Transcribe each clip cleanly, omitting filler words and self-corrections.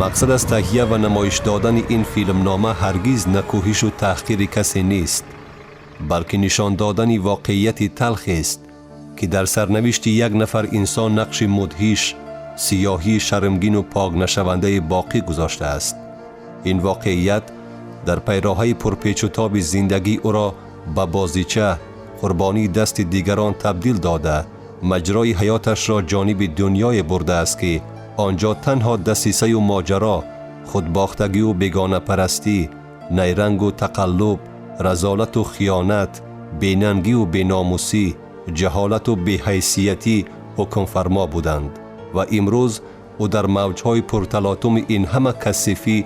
Мақсад аз таҳия ва намоиш додани ин филмнома ҳаргиз накӯҳишу таҳқири касе нест, балки нишон додани воқеияти талхест, ки дар сарнавишти як нафар инсон нақши мудҳиш, сиёҳии шармгину покнашавандаи боқӣ гузоштааст. Ин воқеият дар пайроҳаи пурпечутоби зиндагӣ ӯро ба бозича, қурбонии дасти дигарон табдил дода, маҷрои ҳаёташро ҷониби дунёе бурдааст, ки он ҷо танҳо дасисаю моҷаро, худбохтагию бегонапарастӣ, найрангу тақаллуб, разолату хиёнат, бенангию беномусӣ, ҷаҳолату беҳайсиятӣ ҳукмфармо буданд ва имрӯз ӯ дар мавҷҳои пурталотуми ин ҳама касифӣ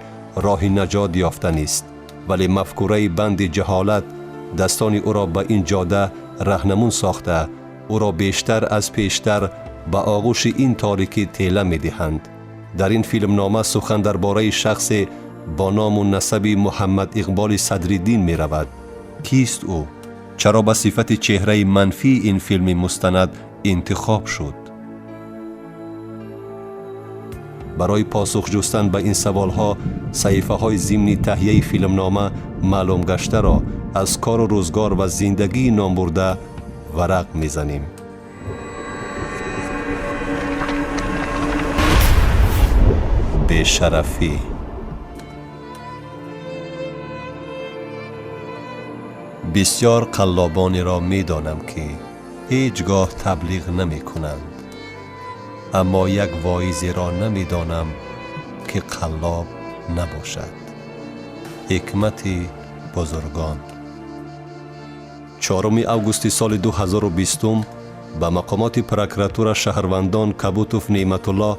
роҳи наҷот ёфта нест. Вале мафкураи банди ҷаҳолат дастони ӯро ба ин ҷода раҳнамун сохта, ӯро бештар аз пештар ба оғӯши ин торикӣ тела медиҳанд. Дар ин филмнома сухан дар бораи шахсе бо ному насаби Муҳаммад Иқболи Садриддин меравад. Кист ӯ? Чаро ба сифати чеҳраи манфии ин филми мустанад интихоб шуд? Барои посух ҷустан ба ин саволҳо саҳифаҳои зимни таҳияи филмнома маълумгаштаро аз кору рӯзгор ва зиндагии номбурда варақ мезанем. Бешарафӣ. Бисёр қаллобонеро медонам, ки ҳеҷ гоҳ таблиғ намекунанд, аммо як воизеро намедонам, ки қаллоб набошад. Ҳикмати бузургон. 4 августи соли 2020 ба мақомоти прокуратура шаҳрвандон Кабутов Неъматулло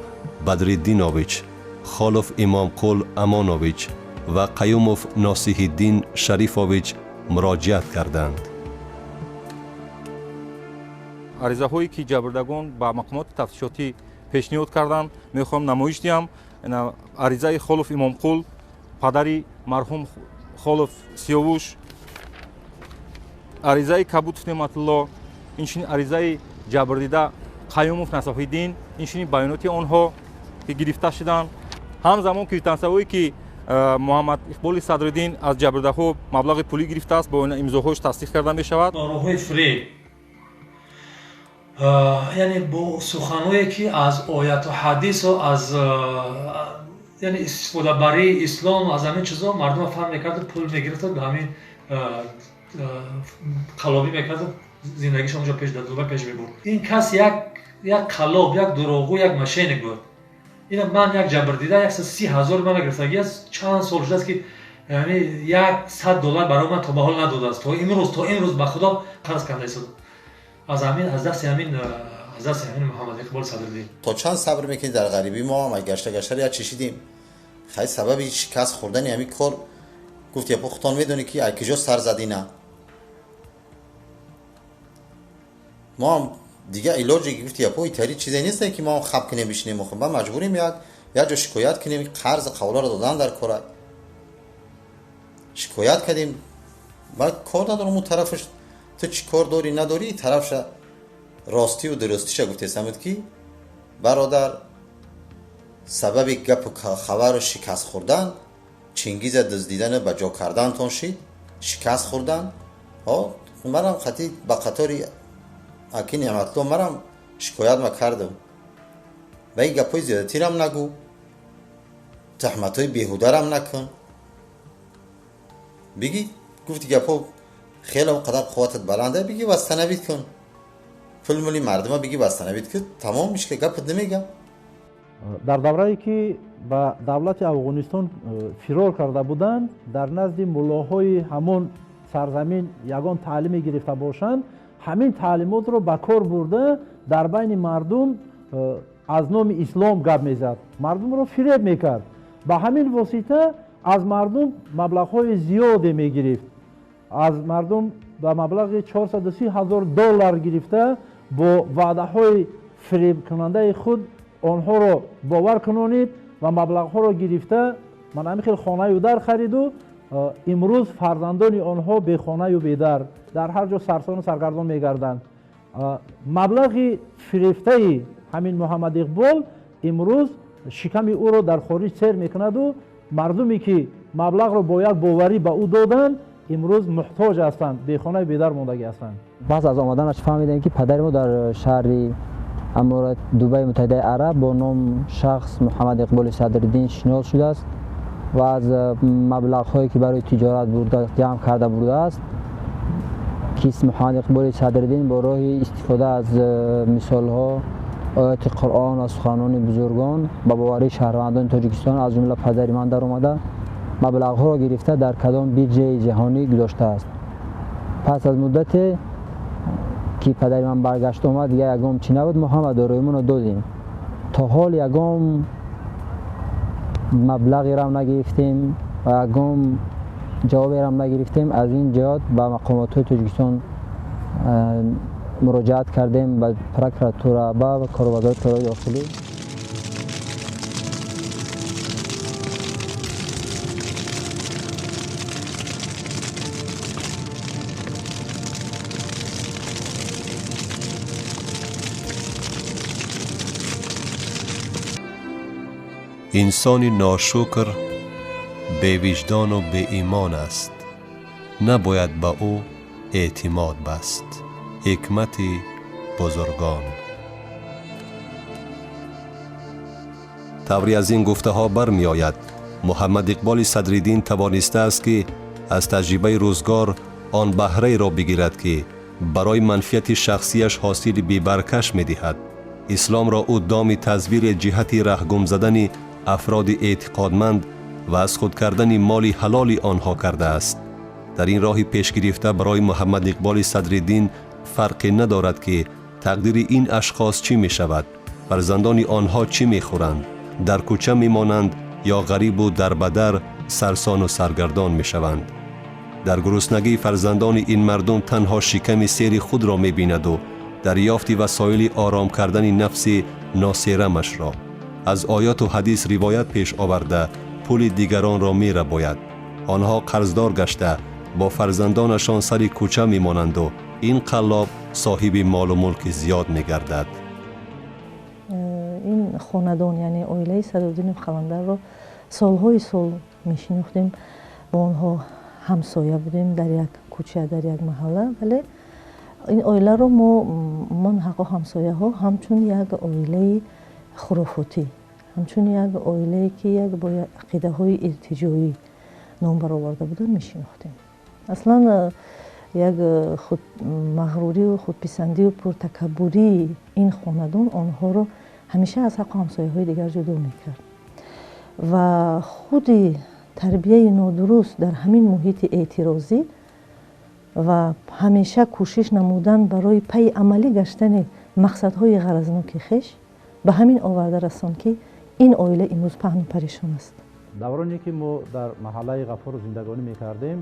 Бадриддинович, Холов Имомқул Амонович ва Қаюмов Носиҳиддин Шарифович муроҷиат карданд. Аризаҳое, ки ҷабрдагон ба мақомоти тафтишотӣ пешниҳод карданд, мехоҳам намоиш диҳам. Аризаи Холов Имомқул, падари марҳум Холов Сиёвуш, аризаи Кабутов Неъматулло, инчунин аризаи ҷабрдида Қаюмов Насоҳиддин, инчунин баёноти онҳо, ки гирифта шуданд. Ҳамзамон квитансияҳое, ки Муҳаммад Иқболи Садриддин аз ҷабрдаҳо маблағи пулӣ гирифтааст, бо имзоҳош тасдиқ карда мешавад. Роҳҳои фиреб, яъне бо суханҳое, ки аз ояту ҳадису аз, яъне истифодабарии ислом, аз ҳамин чизо мардума фаҳм мекарду пул мегирифту ба ҳамин қаллобӣ мекарду, зиндагиш онҷо пеш дар Дубай пеш мебурд. Ин кас як қаллоб, як дурӯғгӯ, як мошенник буд. Ина ман як ҷабрдида 130 000 мана гирифтагӣ аст. Чанд сол шудааст, ки яъне 100 доллар барои ман то ба ҳол надодааст. То имрӯз ба Худо қарз карда истод аз ҳамин, аз дасти ҳамин Муҳаммад Иқбол Садриддин. То чанд сабр мекунӣ дар ғарибӣ? Мо ҳам гашта гаштаро як чишидем. Хай, сабаби шикаст хӯрдани ҳамин кор, гуфт, япо худтон медонӣ, ки ай куҷо сар задина. Мо ҳам дига илоҷе, гуфти, япо итари чизе несте, ки мо ҳам хаб кунем, бишинем. Ба маҷбурем як ҷо шикоят кунем. Қарзи қавларо додан дар кора шикоят кардем. Баъд кор надорам, он тарафаш ту чӣ кор дорӣ, надорӣ, тарафша ростию дурустиша гуфтесамуд, ки бародар, сабаби гапу хабару шикаст хӯрдан Чингиза дуздидану ба ҷо кардантон шид. Шикаст хӯрдан марам хати ба қатори аки Неъматло марам шикоят ма кардам. Ба ин гапҳои зиёдатирам нагӯ, таҳматҳои беҳударам накун, биги, гуфти, гапҳо хеле қадар қувватат баланда, биги, восстановить кун пул мули мардума, биги, восстановить кун, тамом мишка, гапат намегам. Дар даврае, ки ба давлати Афғонистон фирор карда буданд, дар назди муллоҳои ҳамон сарзамин ягон таълиме гирифта бошанд, ҳамин таълимотро ба кор бурда, дар байни мардум аз номи ислом гап мезад, мардумро фиреб мекард. Ба ҳамин восита аз мардум маблағҳои зиёде мегирифт. Аз мардум ба маблағи 430 ҳазор доллар гирифта, бо ваъдаҳои фиребкунандаи худ онҳоро бовар кунонид ва маблағҳоро гирифта, ман ҳамин хел хонаю дар хариду. Имрӯз фарзандони онҳо бехонаю бедар дар ҳар ҷо сарсону саргардон мегарданд. Маблағи фирефтаи ҳамин Муҳаммад Иқбол имрӯз Шиками ӯро дар хориҷ сер мекунаду мардуме ки маблағро бо як боварӣ ба ӯ доданд, имрӯз муҳтоҷ ҳастанд, бехонаю бедар мондагӣ ҳастанд. Пас аз омаданаш фаҳмидем, ки падари мо дар шаҳри Аморат Дубайи Муттаҳидаи Араб бо ном шахс Муҳаммад Иқболи Садриддин шинос шудааст ва аз маблағҳое ки барои тиҷорат бурда ҷамъ карда бурдааст, ки Муҳаммад Иқболи Садриддин бо роҳи истифода аз мисолҳо, ояти Қуръон ва суханони бузургон ба боварии шаҳрвандони Тоҷикистон, аз ҷумла падари ман даромада, маблағҳоро гирифта дар кадом биржаи ҷаҳонӣ гузоштааст. Пас аз муддате ки падари ман баргашт омад, дигар ягон чӣ набуд, мо ҳама дороимонро додем. То ҳол ягон маблағерам нагирифтем ва ягон ҷавоберам нагирифтем. Аз ин ҷиҳат ба мақомотҳои Тоҷикистон муроҷиат кардем, ба прокуратура, ба вазорати корҳои дохилӣ. Инсони ношукр бевиҷдону беимон аст. Набояд ба ӯ эътимод баст. Ҳикмати бузургон. Тавре аз ин гуфтаҳо бармеояд, Муҳаммад Иқболи Садриддин тавонистааст, ки аз таҷрибаи рӯзгор он баҳраеро бигирад, ки барои манфиати шахсияш ҳосили бебаркаш медиҳад. Исломро ӯ доми тазвири ҷиҳати раҳгум задани афроди эътиқодманд ва аз худ кардани моли ҳалоли онҳо кардааст. Дар ин роҳи пешгирифта барои Муҳаммад Иқболи Садриддин фарқе надорад, ки тақдири ин ашхос чӣ мешавад, фарзандони онҳо чӣ мехӯранд, дар кӯча мемонанд ё ғарибу дарбадар сарсону саргардон мешаванд. Дар гуруснагии фарзандони ин мардум танҳо шиками сери худро мебинаду дарёфти васоили ором кардани нафси носерамашро аз оёту ҳадис ривоят пеш оварда пули дигаронро мерабояд. Онҳо қарздор гашта бо фарзандонашон сари кӯча мемонанду ин қаллоб соҳиби молу мулки зиёд мегардад. Ин хонадон, яъне оилаи Садриддинов Қаландарро солҳои сол мешинохтем, бо онҳо ҳамсоя будем дар як кӯча, дар як маҳалла, вале ин оиларо мо мон ҳаққо ҳамсояҳо ҳамчун як оилаи хурофотӣ, ҳамчун як оилае ки як бо ақидаҳои иртиҷоӣ ном бароварда буданд мешинохтем. Аслан як мағрурию худписандию пуртакаббурии ин хонадон онҳоро ҳамеша аз ҳаққу ҳамсояҳои дигар ҷудо мекард ва худи тарбияи нодуруст дар ҳамин муҳити эътирозӣ ва ҳамеша кӯшиш намудан барои пайи амалӣ гаштани мақсадҳои ғаразноки хеш ба ҳамин оварда расонд, ки ин оила имрӯз паҳну парешон аст. Давроне ки мо дар маҳаллаи Ғафуров зиндагонӣ мекардем,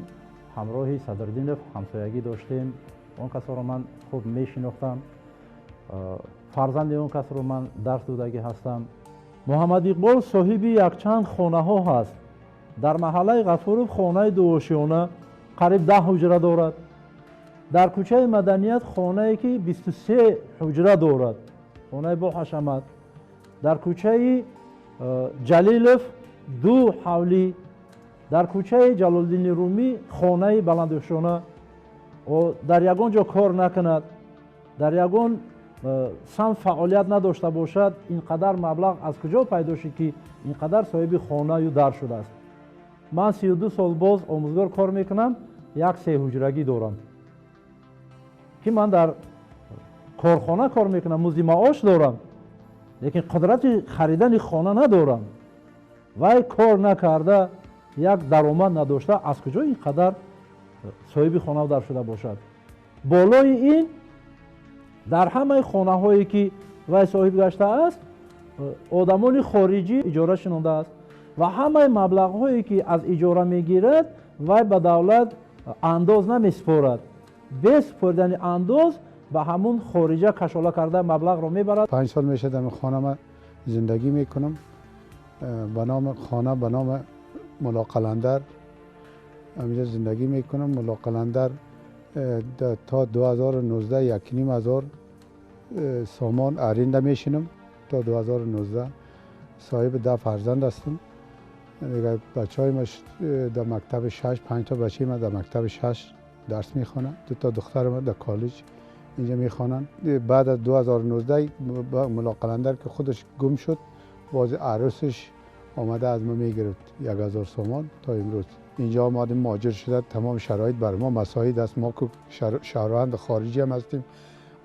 ҳамроҳи Садриддинов ҳамсоягӣ доштем. Он касро ман хуб мешинохтам, фарзанди он касро ман дарс додагӣ ҳастам. Муҳаммад Иқбол соҳиби якчанд хонаҳо ҳаст. Дар маҳаллаи Ғафуров хонаи дуошиёна қариб 10 ҳуҷра дорад. Дар кӯчаи Маданият хонае ки 23 ҳуҷра дорад, хонаи боҳашамат. Дар кӯчаи Ҷалилов 2 ҳавлӣ, дар кӯчаи Ҷалолиддини Румӣ хонаи баландошёна. Дар ягон ҷо кор накунад, дар ягон самт фаъолият надошта бошад, ин қадар маблағ аз куҷо пайдо шуд, ки ин қадар соҳиби хонаю дар шудааст? Ман 32 сол боз омӯзгор кор мекунам, як сеҳуҷрагӣ дорам, ки ман дар корхона кор мекунам, музди маош дорам, лекин қудрати харидани хона надорам. Вай кор накарда, як даромад надошта, аз куҷо ин қадар соҳиби хона дар шуда бошад? Болои ин дар ҳамаи хонаҳое ки вай соҳиб гаштааст, одамони хориҷӣ иҷора шинондааст ва ҳамаи маблағҳое ки аз иҷора мегирад, вай ба давлат андоз намесупорад. Бе супоридани андоз ба ҳамун хориҷа кашола карда маблағро мебарад. 5 сол мешавад дар хона ман зиндагӣ мекунам. Ба номи хона, ба номи Мулло Қаландар ҳаминҷо зиндагӣ мекунам. Мулло Қаландар то 2019 1,5 ҳазор сомон аренда мешинам то 2019. Соҳиби 10 фарзанд ҳастам. Дигар бачаҳои ма дар мактаби шаш, панҷ та бачаи ма дар мактаби шаш дарс мехонанд, ду та духтари ма дар коллеҷ инҷа мехонанд. Баъд аз 2019 мулло Қаландар ки худаш гум шуд, боз арӯсаш омада аз ма мегирифт 1000 сомон. То имрӯз инҷо омадем, муҳоҷир шуда, тамом шароит бар мо مساعد аст. Мо ки шаҳрванд хориҷӣ ҳам ҳастем.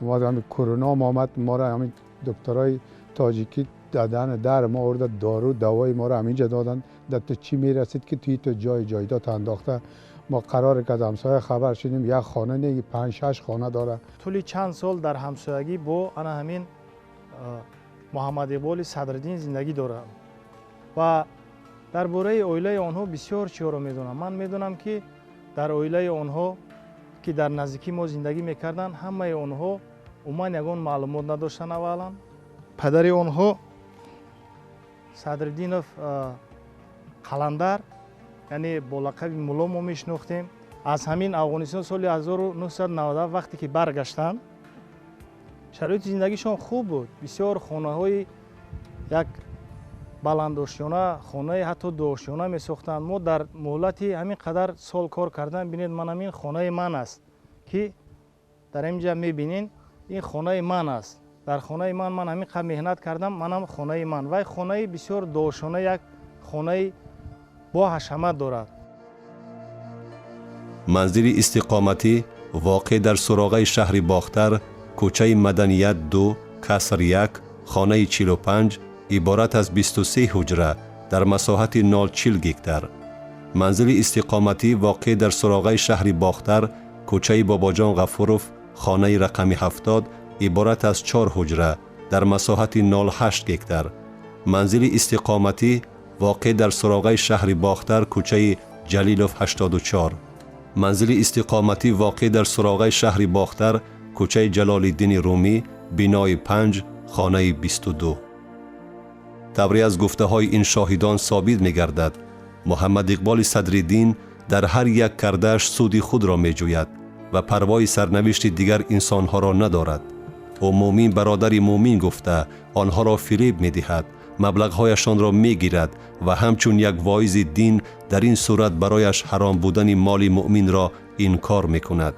Мо ҳамин корона ҳам омад, моро ҳамин докторای тоҷикӣ дадан дар мо оварда, дору давои моро ҳаминҷа доданд. Дар ту чӣ мерасид, ки туи ту ҷои ҷойдод андохта. Мо қароре ки аз ҳамсоя хабар шудем, як хона не, панҷ шаш хона дорад. Тӯли чанд сол дар ҳамсоягӣ бо ана ҳамин Муҳаммад Иқболи Садриддин зиндагӣ дорам ва дар бораи оилаи онҳо бисёр чиҳоро медонам. Ман медонам, ки дар оилаи онҳо, ки дар наздикии мо зиндагӣ мекарданд, ҳамаи онҳо умуман ягон маълумот надоштанд. Аввалан, падари онҳо Садриддинов Қаландар, яъне бо лақаби Мулло мо мешинохтем, аз ҳамин Афғонистон соли 1997 вақте ки баргаштанд, шароити зиндагишон хуб буд. Бисёр хонаҳои як баландошёна, хонаи ҳатто дуошёна месохтанд. Мо дар муҳлати ҳамин қадар сол кор кардан, бинед, ман ҳамин хонаи ман аст, ки дар инҷа мебинен, ин хонаи ман аст. Дар хонаи ман ман ҳамин қадр меҳнат кардам, манам хонаи ман. Вай хонаи бисёр дуошёна, як хонаи бо ҳашамат дорад. Манзили истиқоматӣ воқеъ дар суроғаи шаҳри Бохтар, кӯчаи Маданият 2, каср 1, хонаи 45, иборат аз 23 ҳуҷра дар масоҳати 0,40 гектар. Манзили истиқоматӣ воқеъ дар суроғаи шаҳри Бохтар, кӯчаи Бобоҷон Ғафуров, хонаи рақами 70, иборат аз 4 ҳуҷра дар масоҳати 0,8 гектар. Манзили истиқоматӣ воқеъ дар суроғаи шаҳри Бохтар, кӯчаи Ҷалилов 84. Манзили истиқоматӣ воқеъ дар суроғаи шаҳри Бохтар, кӯчаи Ҷалолиддини Румӣ, бинои 5, хонаи 22. Тавре аз гуфтаҳои ин шоҳидон собит мегардад, Муҳаммад Иқболи Садриддин дар ҳар як кардааш суди худро меҷӯяд ва парвои сарнавишти дигар инсонҳоро надорад. Ӯ мӯмин бародари мӯмин гуфта, онҳоро фиреб медиҳад, маблағҳояшонро мегирад ва ҳамчун як воизи дин дар ин сурат барояш ҳаром будани моли муъминро инкор мекунад.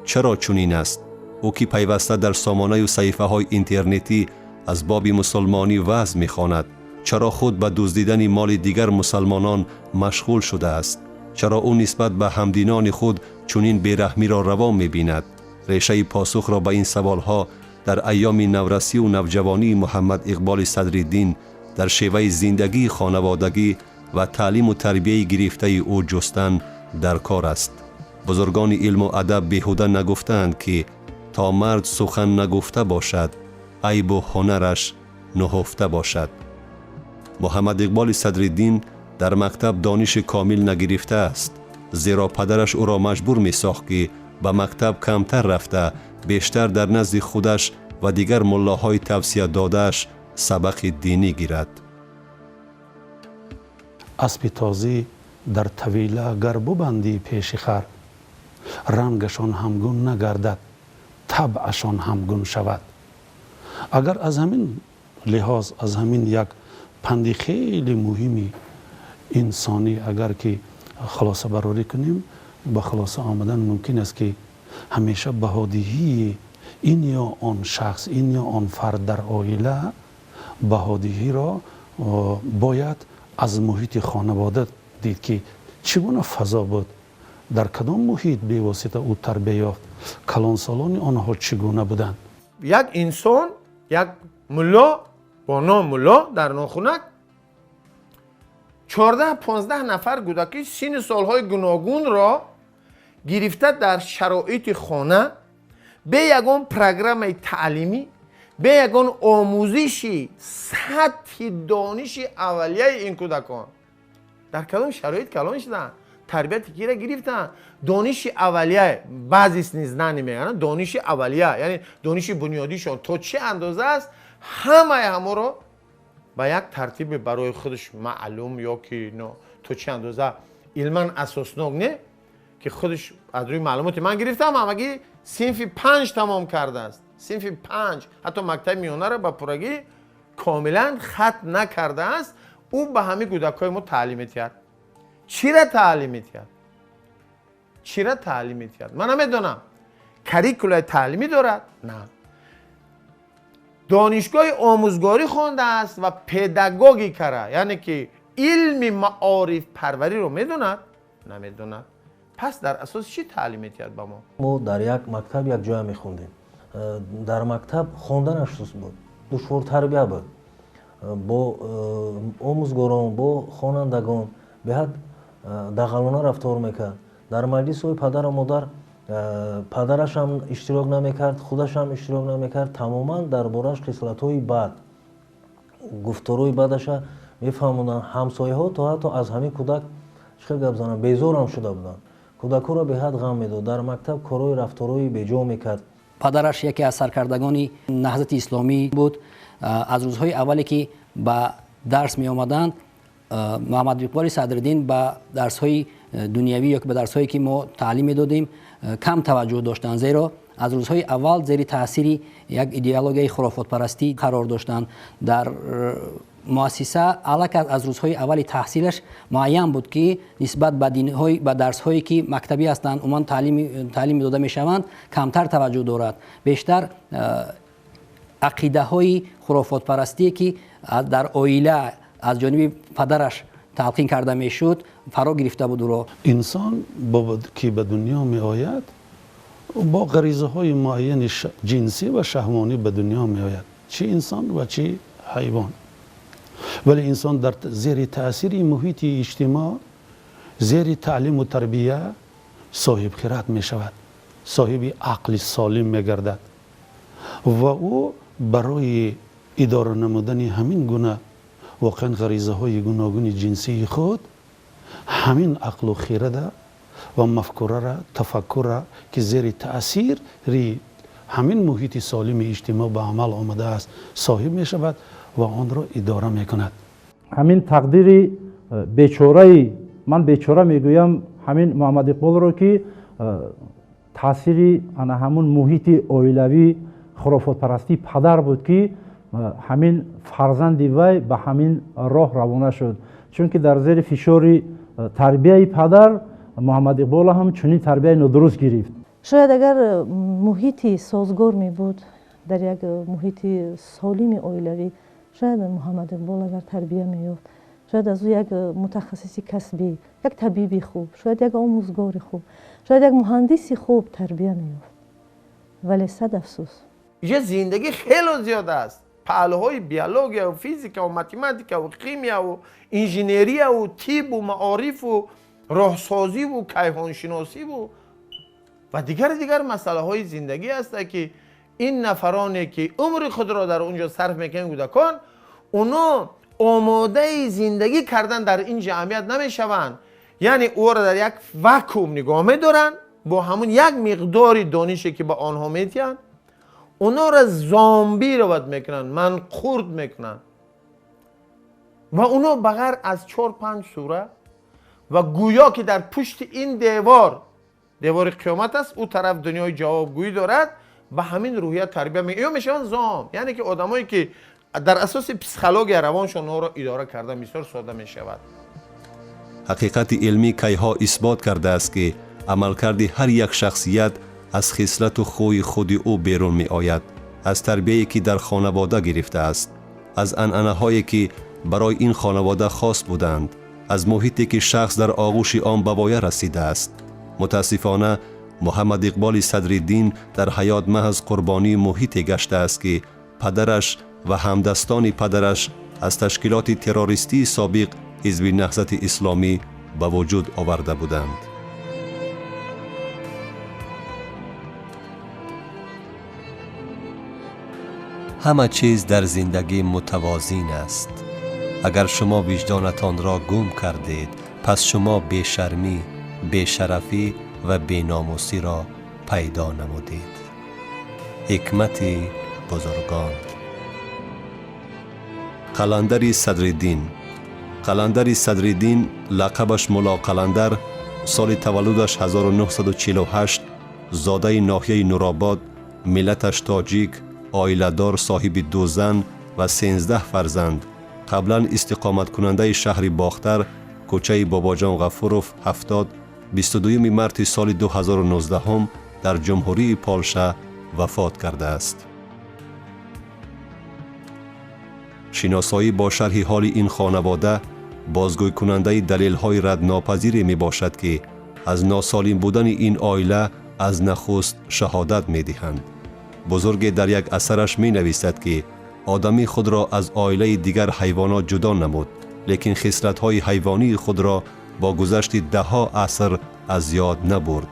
Чаро чунин аст? Ӯ ки пайваста дар сомонаю саҳифаҳои интернетӣ аз боби мусулмонӣ ваъз мехонад, чаро худ ба дуздидани моли дигар мусалмонон машғул шудааст? Чаро ӯ нисбат ба ҳамдинони худ чунин бераҳмиро раво мебинад? Решаи посухро ба ин саволҳо дар айёми наврасию навҷавонии Муҳаммад Иқболи Садриддин, дар шеваи зиндагии хонаводагӣ ва таълиму тарбияи гирифтаи ӯ ҷустан дар кор аст. Бузургони илму адаб беҳуда нагуфтаанд, ки то мард сухан нагуфта бошад, айбу ҳунараш нуҳуфта бошад. Муҳаммад Иқболи Садриддин дар мактаб дониши комил нагирифтааст, зеро падараш ӯро маҷбур месохт, ки ба мактаб камтар рафта, бештар дар назди худаш ва дигар муллоҳои тавсия додааш сабақи динӣ гирад. Аспи тозӣ дар тавила гар бубандӣ пеши хар, рангашон ҳамгун нагардад, табъашон ҳамгун шавад. Агар аз ҳамин лиҳоз, аз ҳамин як панди хеле муҳими инсонӣ агар ки хулосабарорӣ кунем, ба хулоса омадан мумкин аст, ки ҳамеша баҳодиҳии ин ё он шахс, ин ё он фард дар оила, баҳодиҳиро бояд аз муҳити хонавода дид, ки чӣ гуна фазо буд, дар кадом муҳит бевосита ӯ тарбия ёфт, калонсолони онҳо чӣ гуна буданд. Як инсон, як мулло бо ном мулло дар Нохунак 14-15 нафар кӯдаки синну солҳои гуногунро гирифта, дар шароити хона, бе ягон программаи таълимӣ, бе ягон омӯзиши сатҳи дониши аввалияи ин кӯдакон дар кадом шароит калон шуданд, тарбияти кира гирифтанд, дониши аввалия, базисные знания мегӯянд, дониши аввалия, яъне дониши бунёдишон то чӣ андоза аст, ҳамаи ҳаморо ба як тартиби барои худаш маълум ё ки то чӣ андоза илман асоснок не, ки худаш аз рӯи маълумоти ман гирифтам, ҳамагӣ синфи 5 тамом кардааст, синфи 5, ҳатто мактаби миёнаро ба пуррагӣ. Комилан хатм накардааст, ӯ ба ҳамин кӯдакҳои мо таълим медиҳад. Чира таълим медиҳад? Чира таълим медиҳад? Ман намедонам. Каррикулаи таълимӣ дорад? На. Донишгоҳи омӯзгорӣ хондааст ва педагогикара, яъне ки илми маорифпарвариро медонад? Намедонад. Пас дар асоси чӣ таълим медиҳад ба мо? Мо дар як мактаб якҷоя мехондем. Дар мактаб хонданаш суст буд, душвортарбия буд, бо омӯзгорон, бо хонандагон беҳад дағалона рафтор мекард. Дар маҷлисҳои падару модар падарашам иштирок намекард, худашам иштирок намекард. Тамоман дар борааш хислатҳои бад, гуфторҳои бадаша мефаҳмонданд ҳамсояҳо. То ҳатто аз ҳамин кӯдак, чӣ хел гап занам, безорам шуда буданд. Кӯдакҳоро беҳад ғам медод, дар мактаб корҳои рафторҳои беҷо мекард. Падараш яке аз саркардагони Наҳзати Исломӣ буд. Аз рӯзҳои аввале ки ба дарс меомаданд, Муҳаммад Иқболи Садриддин ба дарсҳои дунявӣ ё ки ба дарсҳое ки мо таълим медодем кам таваҷҷӯҳ доштанд, зеро аз рӯзҳои аввал зери таъсири як идеологияи хурофотпарастӣ қарор доштанд. Дар муассиса аллакай аз рӯзҳои аввали таҳсилаш муайян буд, ки нисбат ба динҳои, ба дарсҳое ки мактабӣ ҳастанд, умуман таълим дода мешаванд, камтар таваҷҷӯҳ дорад. Бештар ақидаҳои хурофотпарастие ки дар оила аз ҷониби падараш талқин карда мешуд, фаро гирифта буд ӯро. Инсон ки ба дунё меояд, бо ғаризаҳои муайяни ҷинсӣ ва шаҳвонӣ ба дунё меояд, чӣ инсон ва чӣ ҳайвон. Вале инсон дар зери таъсири муҳити иҷтимоъ, зери таълиму тарбия соҳибхират мешавад, соҳиби ақли солим мегардад ва ӯ барои идора намудани ҳамин гуна воқеан ғаризаҳои гуногуни ҷинсии худ ҳамин ақлу хирада ва мафкурара, тафаккура, ки зери таъсири ҳамин муҳити солими иҷтимоъ ба амал омадааст, соҳиб мешавад ва онро идора мекунад. Ҳамин тақдири бечораи ман, бечора мегӯям ҳамин Муҳаммад Иқболро, ки таъсири ана ҳамун муҳити оилавӣ, хурофотпарастии падар буд, ки ҳамин фарзанди вай ба ҳамин роҳ равона шуд. Чунки дар зери фишори тарбияи падар Муҳаммад Иқбол ҳам чунин тарбияи нодуруст гирифт. Шояд агар муҳити созгор мебуд, дар як муҳити солими оилавӣ шояд Муҳаммад Иқбол агар тарбия меёфт, шояд аз ӯ як мутахассиси касбӣ, як табиби хуб, шояд як омӯзгори хуб, шояд як муҳандиси хуб тарбия меёфт. Вале сад афсӯс. Инҷа зиндагӣ хело зиёд аст. Паҳлӯҳои биология ва физика ва математика ва химия ва инженерия ва тиб ва маориф ва роҳсозӣ ва кайҳоншиносӣ ва дигар дигар масъалаҳои зиндагӣ ҳастанд, ки ин нафароне ки умри худро дар он ҷо сарф мекунанд, кӯдакон, оно омодаи зиндагӣ кардан дар ин ҷамъият намешаванд. Яъне ӯро дар як вакуум нигоҳ медоранд, бо ҳамун як миқдори донише ки ба онҳо медиҳанд, онҳоро зомби равад мекунанд, манқурд мекунанд ва онҳо ба ғайр аз 4-5 сура ва гӯё ки дар пушти ин девор, девори қиёмат аст, ӯ тараф дунёи ҷавобгӯӣ дорад, ба ҳамин рӯҳия тарбия ё мешаванд зом. Яъне ки одамое ки дар асоси психология равоншон онҳоро идора кардан бисёр сода мешавад. Ҳақиқати илмӣ кайҳо исбот кардааст, ки амалкарди ҳар як шахсият аз хислату хӯи худи ӯ берун меояд, аз тарбияе ки дар хонавода гирифтааст, аз анъанаҳое ки барои ин хонавода хос буданд, аз муҳите ки шахс дар оғӯши он ба воя расидааст. Мутаассифона, Муҳаммад Иқболи Садриддин дар ҳаёт маҳз қурбонии муҳите гаштааст, ки падараш ва ҳамдастони падараш аз ташкилоти террористии собиқ Ҳизби Наҳзати Исломӣ ба вуҷуд оварда буданд. Ҳама чиз дар зиндагӣ мутавозин аст. Агар шумо виҷдонатонро гум кардед, пас шумо бешармӣ, бешарафӣ ва беномусиро пайдо намудед. Ҳикмати бузургон. Қаландари Садриддин. Қаландари Садриддин, лақабаш Мулло Қаландар, соли таваллудаш 1948, зодаи ноҳияи Нуробод, миллаташ тоҷик, оиладор, соҳиби ду зан ва 13 фарзанд, қаблан истиқоматкунандаи шаҳри Бохтар, кӯчаи Бобоҷон Ғафуров 70, 22 марти соли 2019 дар Ҷумҳурии Полша вафот кардааст. Шиносоӣ бо шарҳи ҳоли ин хонавода бозгӯйкунандаи далелҳои раднопазире мебошад, ки аз носолим будани ин оила аз нахуст шаҳодат медиҳанд. Бузурге дар як асараш менависад, ки одамӣ худро аз оилаи дигар ҳайвонот ҷудо намуд, лекин хислатҳои ҳайвонии худро бо гузашти даҳҳо аср аз ёд набурд.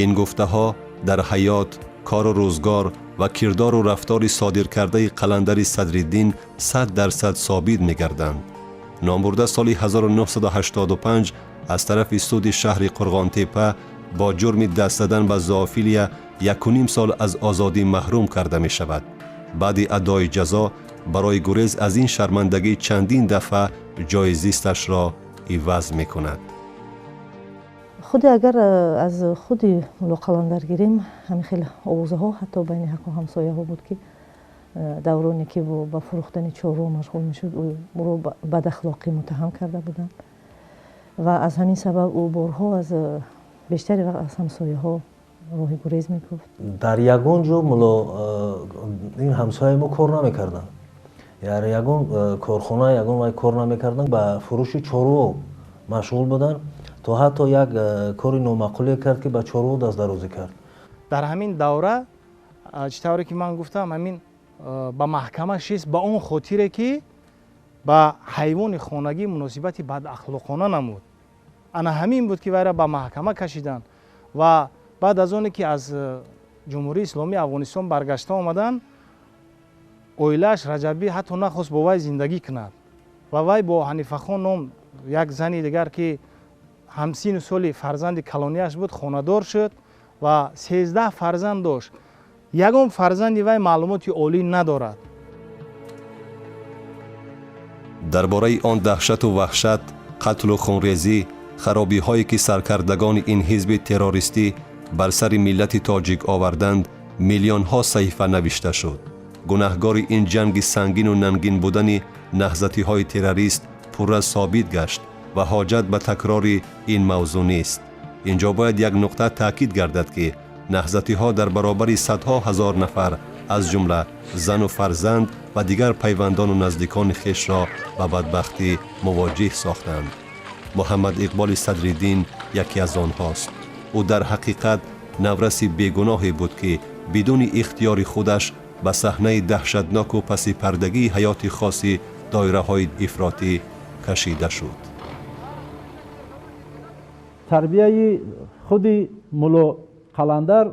Ин гуфтаҳо дар ҳаёт, кору рӯзгор ва кирдору рафтори содиркардаи Қаландари Садриддин 100% собит мегарданд. Номбурда соли 1985 аз тарафи суди шаҳри Қурғонтепа бо ҷурми даст задан ба зоофилия 1,5 сол аз озодӣ маҳрум карда мешавад. Баъди адои ҷазо барои гурез аз ин шармандагӣ чандин дафъа ҷои зисташро иваз мекунад. Худи агар аз худи Мулло Қаландар гирем, ҳамин хел овозаҳо ҳатто байни ҳаққу ҳамсояҳо буд, ки давроне ки ба фурӯхтани чорво машғул мешуд, ӯро бадахлоқӣ муттаҳам карда буданд ва аз ҳамин сабаб ӯ борҳо аз бештари вақт аз ҳамсояҳо роҳи гурез мекуфт. Дар ягон ҷо мулло ин ҳамсояи мо кор намекарданд, дар ягон корхона ягон вай кор намекарданд, ба фурӯши чорво машғул буданд, то ҳатто як кори номаъқуле кард, ки ба чорво дастдарозӣ кард. Дар ҳамин давра, чӣ тавре ки ман гуфтам, ҳамин ба маҳкама шист ба он хотире, ки ба ҳайвони хонагӣ муносибати бадахлоқона намуд. Ана ҳамин буд, ки вайра ба маҳкама кашиданд ва баъд аз оне ки аз Ҷумҳурии Исломии Афғонистон баргашта омаданд, оилааш Раҷабӣ ҳатто нахост бо вай зиндагӣ кунад ва вай бо Ҳанифахон ном як зани дигар, ки ҳамсину соли фарзанди калонияш буд, хонадор шуд ва 13 фарзанд дошт. Ягон фарзанди вай маълумоти олӣ надорад. Дар бораи он даҳшату ваҳшат, қатлу хунрезӣ, харобиҳое ки саркардагони ин ҳизби террористӣ бар сари миллати тоҷик оварданд, миллионҳо саҳифа навишта шуд. Гунаҳгори ин ҷанги сангину нангин будани наҳзатиҳои террорист пурра собит гашт ва ҳоҷат ба такрори ин мавзӯъ нест. Инҷо бояд як нуқта таъкид гардад, ки наҳзатиҳо дар баробари садҳо ҳазор нафар, аз ҷумла зану фарзанд ва дигар пайвандону наздикони хешро ба бадбахтӣ мувоҷиҳ сохтанд. Муҳаммад Иқболи Садриддин яке аз онҳост. Ӯ дар ҳақиқат навраси бегуноҳе буд, ки бидуни ихтиёри худаш ба саҳнаи даҳшатноку пасипардагии ҳаёти хоси доираҳои ифротӣ кашида шуд. Тарбияи худи Мулло Қаландар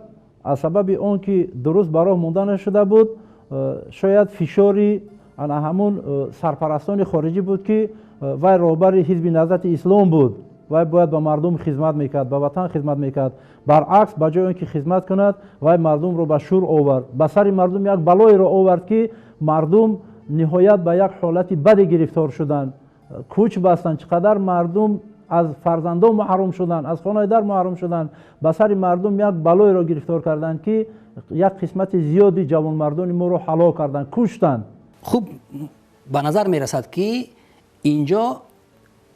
аз сабаби он ки дуруст ба роҳ монда нашуда буд, шояд фишори ана ҳамун сарпарастони хориҷӣ буд, ки вай роҳбари ҳизби Наҳзати Ислом буд, вай бояд ба мардум хизмат мекард, ба ватан хизмат мекард. Баръакс, ба ҷои он ки хизмат кунад, вай мардумро ба шӯр овард, ба сари мардум як балоеро овард, ки мардум ниҳоят ба як ҳолати баде гирифтор шуданд, кӯч бастанд. Чӣ қадар мардум аз фарзандон маҳрум шуданд, аз хонаи дар маҳрум шуданд. Ба сари мардум як балоеро гирифтор карданд, ки як қисмати зиёди ҷавонмардони моро ҳалок карданд, куштанд. Хуб ба назар мерасад, ки инҷо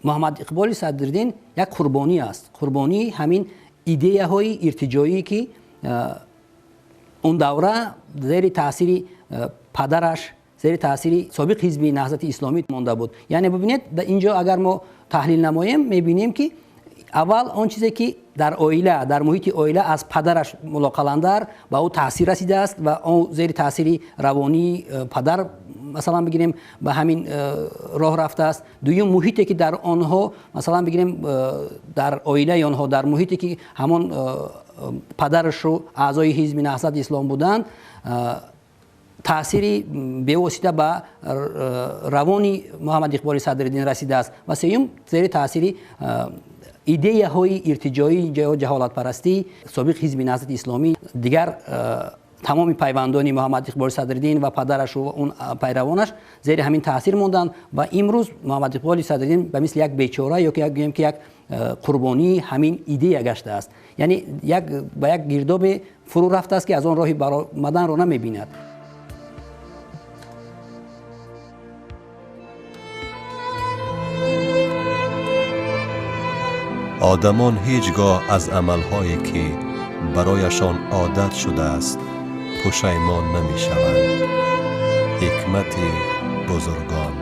Муҳаммад Иқболи Садриддин як қурбонӣ аст, қурбонии ҳамин идеяҳои иртиҷоӣ, ки он давра зери таъсири падараш, зери таъсири собиқ ҳизби Наҳзати Исломӣ монда буд. Яъне бибинед, инҷо агар мо таҳлил намоем, мебинем, ки аввал он чизе ки дар оила, дар муҳити оила аз падараш Мулло Қаландар ба ӯ таъсир расидааст ва он зери таъсири равонии падар, масалан бигирем, ба ҳамин роҳ рафтааст. Дуюм, муҳите ки дар онҳо, масалан бигирем, дар оилаи онҳо, дар муҳите ки ҳамон падарашу аъзои ҳизби Наҳзати Ислом буданд, таъсири бевосита ба равони Муҳаммад Иқболи Садриддин расидааст. Ва сеюм, зери таъсири идеяҳои иртиҷоӣ, ҷаҳолатпарастӣ собиқ ҳизби Наҳзати Исломӣ, дигар тамоми пайвандони Муҳаммад Иқболи Садриддин ва падарашу он пайравонаш зери ҳамин таъсир монданд ва имрӯз Муҳаммад Иқболи Садриддин ба мисли як бечора ё ки гӯем ки як қурбонии ҳамин идея гаштааст. Яъне ба як гирдобе фурӯ рафтааст, ки аз он роҳи баромаданро намебинад. Одамон ҳеҷ гоҳ аз амалҳое ки барояшон одат шудааст пушаймон намешаванд. Ҳикмати бузургон.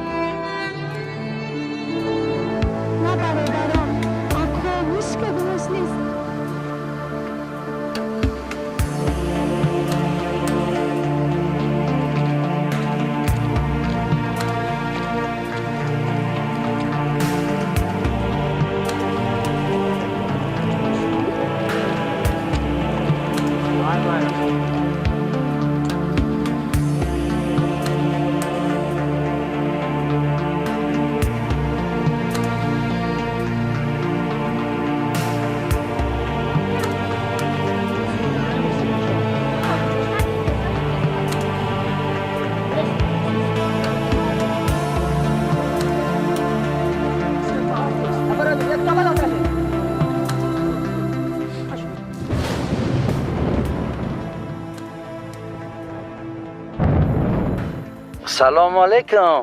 سلام علیکم.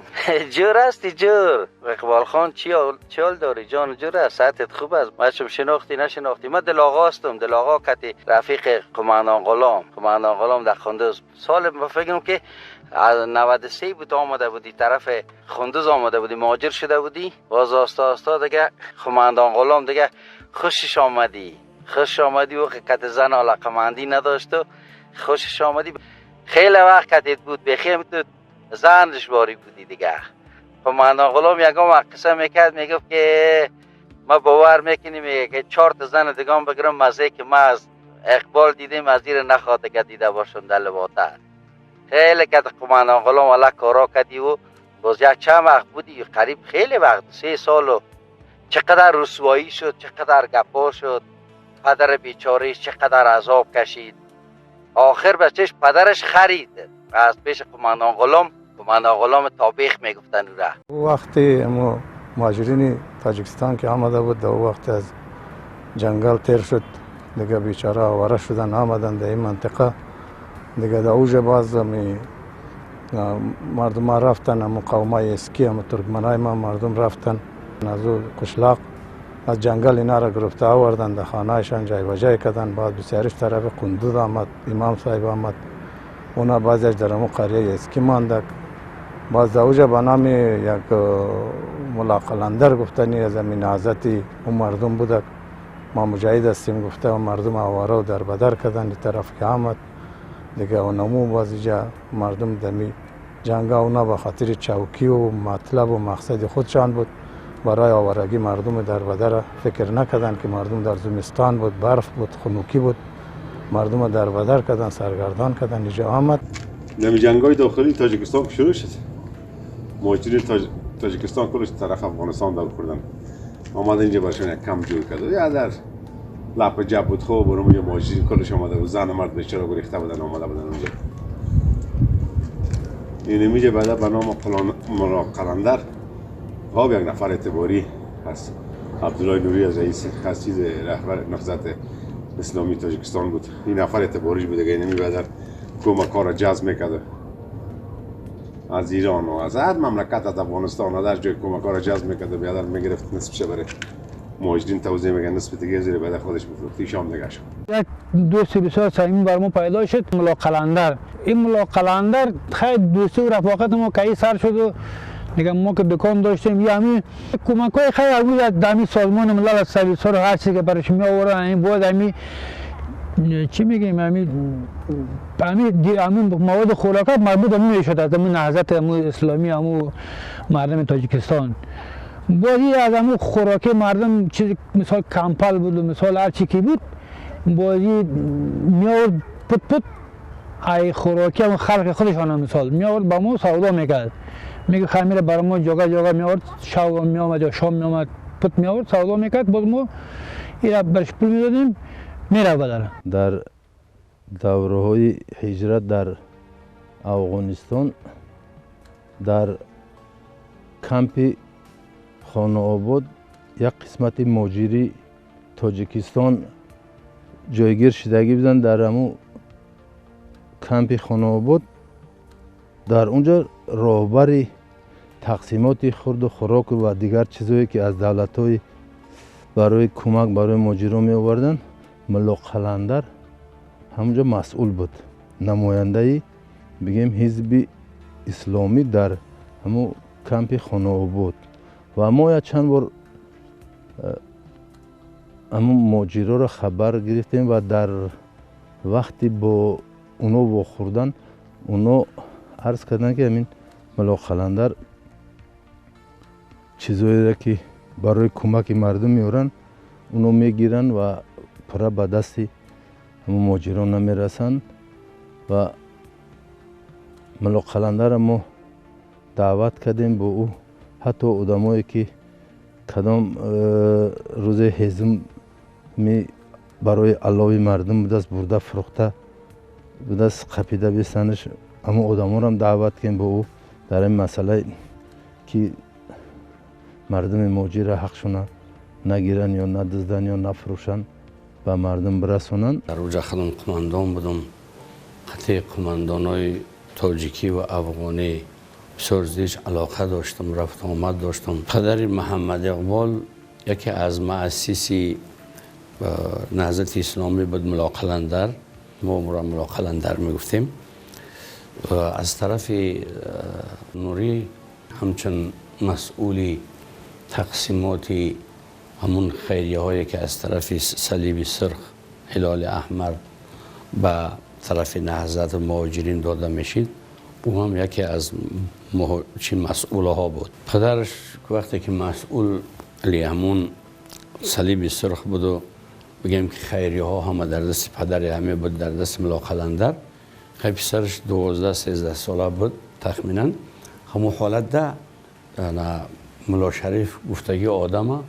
جور هستی جور؟ اقبال خان چی حال داری جان؟ جور است؟ صحتت خوب است؟ ما چم شناختی نشناختی؟ ما دل آقا هستم، دل آقا کتی رفیق قماندان غلام، قماندان غلام در قندوز. سال ما فکرم که از 93 بود آمده بودی، طرف قندوز آمده بودی، مهاجر شده بودی. باز آستا آستا دیگه قماندان غلام دیگه خوشش آمدی، خوش آمدی و کت زن علاقمندی نداشت و خوشش آمدی. خیلی وقت کتیت بود بخیر تو زنش باری بودی دیگه. قماندان غلام یکم قصه میکرد، میگفت که ما باور میکنیم که 4 تا زن دیگه هم بگیرم، مزه که ما از اقبال دیدیم از زیر نخواهد که دیده باشم در لباتر. خیلی که قماندان غلام والا کارا کردی و باز یک چند وقت بودی، قریب خیلی وقت، 3 سال و چقدر رسوایی شد، چقدر گپا شد، پدر بیچارهش چقدر عذاب کشید. آخر بچهش پدرش خرید از پیش قماندان غلام، قماندان غلام تابیخ میگفتن او را. وقتی مهاجرین تاجیکستان که آمده بود، در وقت از جنگل تیر شد دیگه، بیچاره آواره شدن آمدن در این منطقه دیگه. در اوج باز مردم رفتن، همون قومای اسکی، همون ترکمنای ما مردم رفتن از او قشلاق از جنگل اینا را گرفته آوردن در خانهشان جای به جای کردن. بعد بسیارش طرف قندوز آمد، امام صاحب آمد، اونا بعضیش در همون قریه اسکی ماندک. باز در اوج به نام یک ملا قلندر گفتنی از همین نهضت اون مردم بوده، ما مجاهد هستیم گفته و مردم آواره و در بدر کردن. این طرف که آمد دیگه اونمو باز اینجا مردم دمی جنگ اونا به خاطر چوکی و مطلب و مقصد خودشان بود، برای آوارگی مردم در بدر فکر نکردن که مردم در زمستان بود، برف بود، خنوکی بود، مردم در بدر کردن، سرگردان کردن. اینجا آمد نمی جنگای داخلی تاجیکستان که شروع شد، مهاجرین تاجیکستان کلش طرف افغانستان دور خوردن، آمد اینجا برشون یک کم جور کرد یا در لپ جب بود. خوب برام اونجا مهاجرین کلش آمده بود، زن و مرد بیچاره گریخته بودن آمده بودن اونجا. این اینجا بعدا به نام ملا قلندر خواب یک نفر اعتباری از عبدالله نوری از رئیس خاصیز رهبر نهضت اسلامی تاجیکستان بود. این نفر اعتباریش بود دیگه، اینمی بعدا کمک ها را جذب میکرد از ایران و از هر مملکت، از افغانستان، از هر جای کمک ها را جذب میکرد و بیادر میگرفت نصفش برای مهاجرین توزیع میکرد، نصف دیگه زیر بعد خودش میفروخت. شام دیگه شد. یک دوست بسیار صمیمی بر ما پیدا شد، ملا قلندر. این ملا قلندر خیلی دوستی و رفاقت ما که سر شد و دیگه ما که دکان داشتیم یه همین کمک های خیلی از دمی سازمان ملل از سرویس ها رو هر چیزی که برش می آوردن، این بود همین چی میگیم همین مواد خوراکات مربوط همون میشد از همون نهضت همون اسلامی همون مردم تاجیکستان. بازی از همون خوراکی مردم چیزی مثال کمپل بود و مثال هر چی که بود بازی می آورد پت پت ای خوراکی همون خلق خودشان مثال می آورد با ما سودا میکرد. میگه خمیر برای ما جاگه جاگه می آورد، شب می آمد یا شام می آمد پت می آورد سودا میکرد، باز ما ایرا برش پول میدادیم میره بداره. در دوره‌های هجرت در افغانستان در کمپ خانه آباد یک قسمت مهاجری تاجیکستان جایگیر شدگی بودند. در همون کمپ خانه آباد در اونجا راهبر تقسیمات خورد و خوراک و دیگر چیزهایی که از دولت‌های барои кӯмак барои муҳоҷирон меоварданд, Мулло Қаландар ҳамонҷо масъул буд, намояндаи бигем ҳизби исломӣ дар ҳамон кампи Хонаобод. Ва мо як чанд бор ҳамон муҳоҷироро хабар гирифтем ва дар вақти бо оно вохӯрдан оно арз карданд, ки ҳамин Мулло Қаландар чизоеро ки барои кӯмаки мардум меоранд, оно мегиранд ва пурра ба дасти ҳамон муҳоҷирон намерасанд. Ва Мулло Қаландарро мо даъват кардем бо ӯ, ҳатто одамое ки кадом рӯзе ҳезуми барои аллови мардум будааст, бурда фурӯхта будааст, қапида бисанаш, ҳамон одамонам даъват кардем бо ӯ дар ин масъала, ки мардуми муҳоҷирро ҳақшона нагиранд ё надузданд ё нафурӯшанд, ба мардум бирасонанд. Дар уҷа худам қумандон будам, қатъи қумандонои тоҷикӣ ва афғонӣ бисёр зич алоқа доштам, рафту омад доштам. Падари Муҳаммад Иқбол яке аз муассиси Наҳзати Исломӣ буд, Мулло Қаландар. Мо ӯро Мулло Қаландар мегуфтем. Аз тарафи Нурӣ ҳамчун масъули тақсимоти ҳамун хайрияҳое ки аз тарафи Салиби Сурх, Ҳилоли Аҳмар ба тарафи Наҳзат муҳоҷирин дода мешид, ӯ ҳам яке аз чи масъулаҳо буд. Падараш вақте ки масъули ҳамун Салиби Сурх буду, бигем ки хайрияҳо ҳама дар дасти падари ҳаме буд, дар дасти Мулло Қаландар. Хай, писараш 12-13 сола буд тахминан. Ҳамун ҳолатда Мулло Шариф гуфтагӣ одама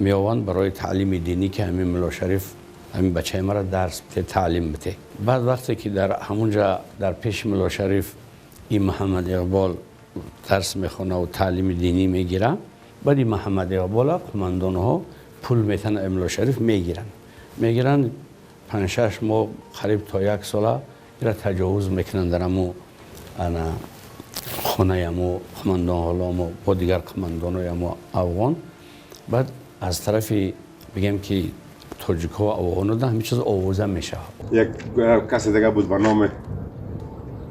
меованд барои таълими динӣ, ки ҳамин Мулло Шариф ҳамин бачаи маро дарс бите, таълим бите. Баъд вақте ки дар ҳамунҷа дар пеши Мулло Шариф ин Муҳаммад Иқбол дарс мехонаву таълими динӣ мегира, баъд ин Муҳаммад Иқбола қумандонҳо пул метан, Мулло Шариф мегиранд, 5-6 моҳ, қариб то як сола ира таҷовуз мекунанд дар ҳаму ана хонаи ҳаму қумандон Ғулому бо дигар қумандонои ҳаму афғон. Баъд аз тарафи бигем ки тоҷикҳо ва афғонҳо ҳамин чиз овоза мешавад. Як каси дига буд ба номи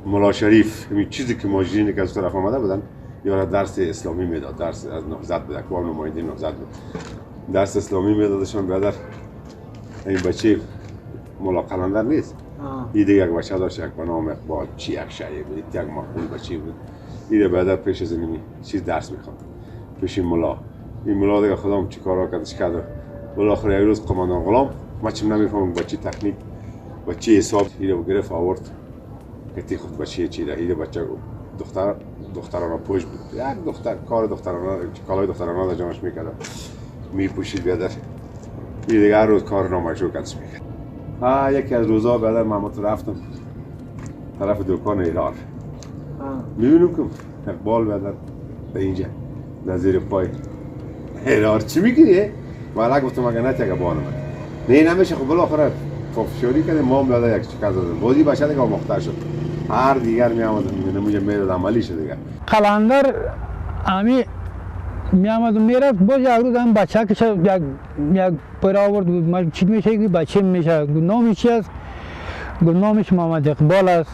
Мулло Шариф. Ҳамин чизе ки муҳоҷирине ки аз тараф омада буданд, ёра дарси исломӣ медод, дарс аз Наҳзат буд, аквам намояндаи Наҳзат буд, дарси исломӣ медодашон. Бародар, ин бачаи Мулло Қаландар нест, ин дига як бача дошт, як ба номи Иқбол, чи як шайе буд, як маъқул бача буд. Ире бародар пеш аз ин чиз дарс мехонд пеши мулло. Ин мулло дига худам чӣ корҳо кардаш кард. بالاخره یک روز قماندان غلام، ما چیم نمیفهمم با چی تکنیک با چی حساب، ایره گرفت آورد که خود بچه چی ده ایره بچه دختر دخترانه پوش بود، یک دختر کار دخترانه کالای دخترانه در جانش میکرد میپوشید. بیادر این دیگه هر روز کار نامشروع کردش میکرد. یکی از روزا بعد محمد رفتم طرف دکان ایرار، میبینم که اقبال بعد در اینجا در زیر پای ایرار چی میگیری؟ والا گفتم اگه نه تیگه بانم نه نمیشه. خب بالاخره فشاری کردیم، ما هم یک چیکار دادیم، بازی بچه دیگه مختار شد، هر دیگر می آمد نموجه میداد عملی شد دیگه. قلندر امی می آمد میرفت. باز یک روز هم بچه که یک پر آورد، گفت چی میشه؟ که بچه میشه. گفت نامش چی است؟ گفت نامش محمد اقبال است.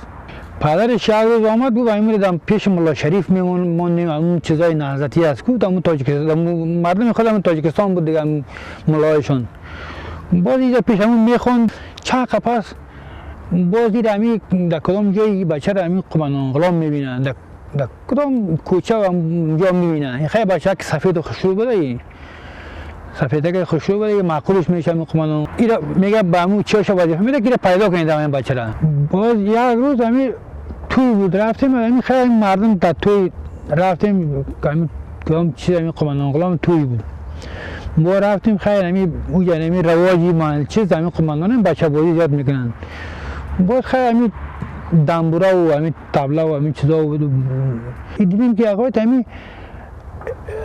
پدرش یک روز آمد، گفت امروز هم پیش ملا شریف میمونیم، اون چیزای نهضتی است. گفت امون تاجیکستان مردم خودم تاجیکستان بود دیگه ملایشون. باز اینجا پیش همون میخوند. چند قفس باز دید امی در کدام جایی بچه را امی قمندان غلام میبینن، در کدام کوچه اونجا میبینن. این خیلی بچه که سفید و خوشرو بوده، این سفیده که خوشرو بوده، معقولش میشه امی قمندان. ایرا میگه به همون چهاش وظیفه میده که پیدا کنید این بچه را. باز یک روز امی توی بود رفتیم، امی خیلی مردم در توی رفتیم، کدام چیز امی قمندان غلام توی بود. ما رفتیم خیلی امی اونجا امی رواجی مال چیز امی قمندان بچه بازی زیاد میکنن. باز خیلی امی دنبوره و امی طبله و امی چیزا بود. دیدیم که آقای امی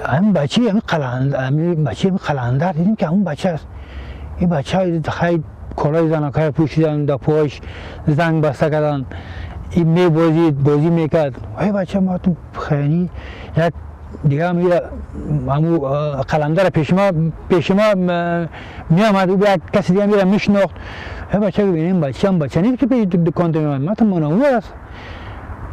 همین بچه امی قلندر، امی بچه امی قلندر، دیدیم که همون بچه است. این بچه خیلی کلاه زنکای پوشیدن، در پاش زنگ بسته کردن، این می بازی میکرد. ای بچه ما تو خیلی یک دیگه هم همو قلندر پیش ما میامد، او کسی دیگه میره میشناخت. بچه ببینیم بچه هم بچه نیست که پیش دکان تو میامد، من منو است.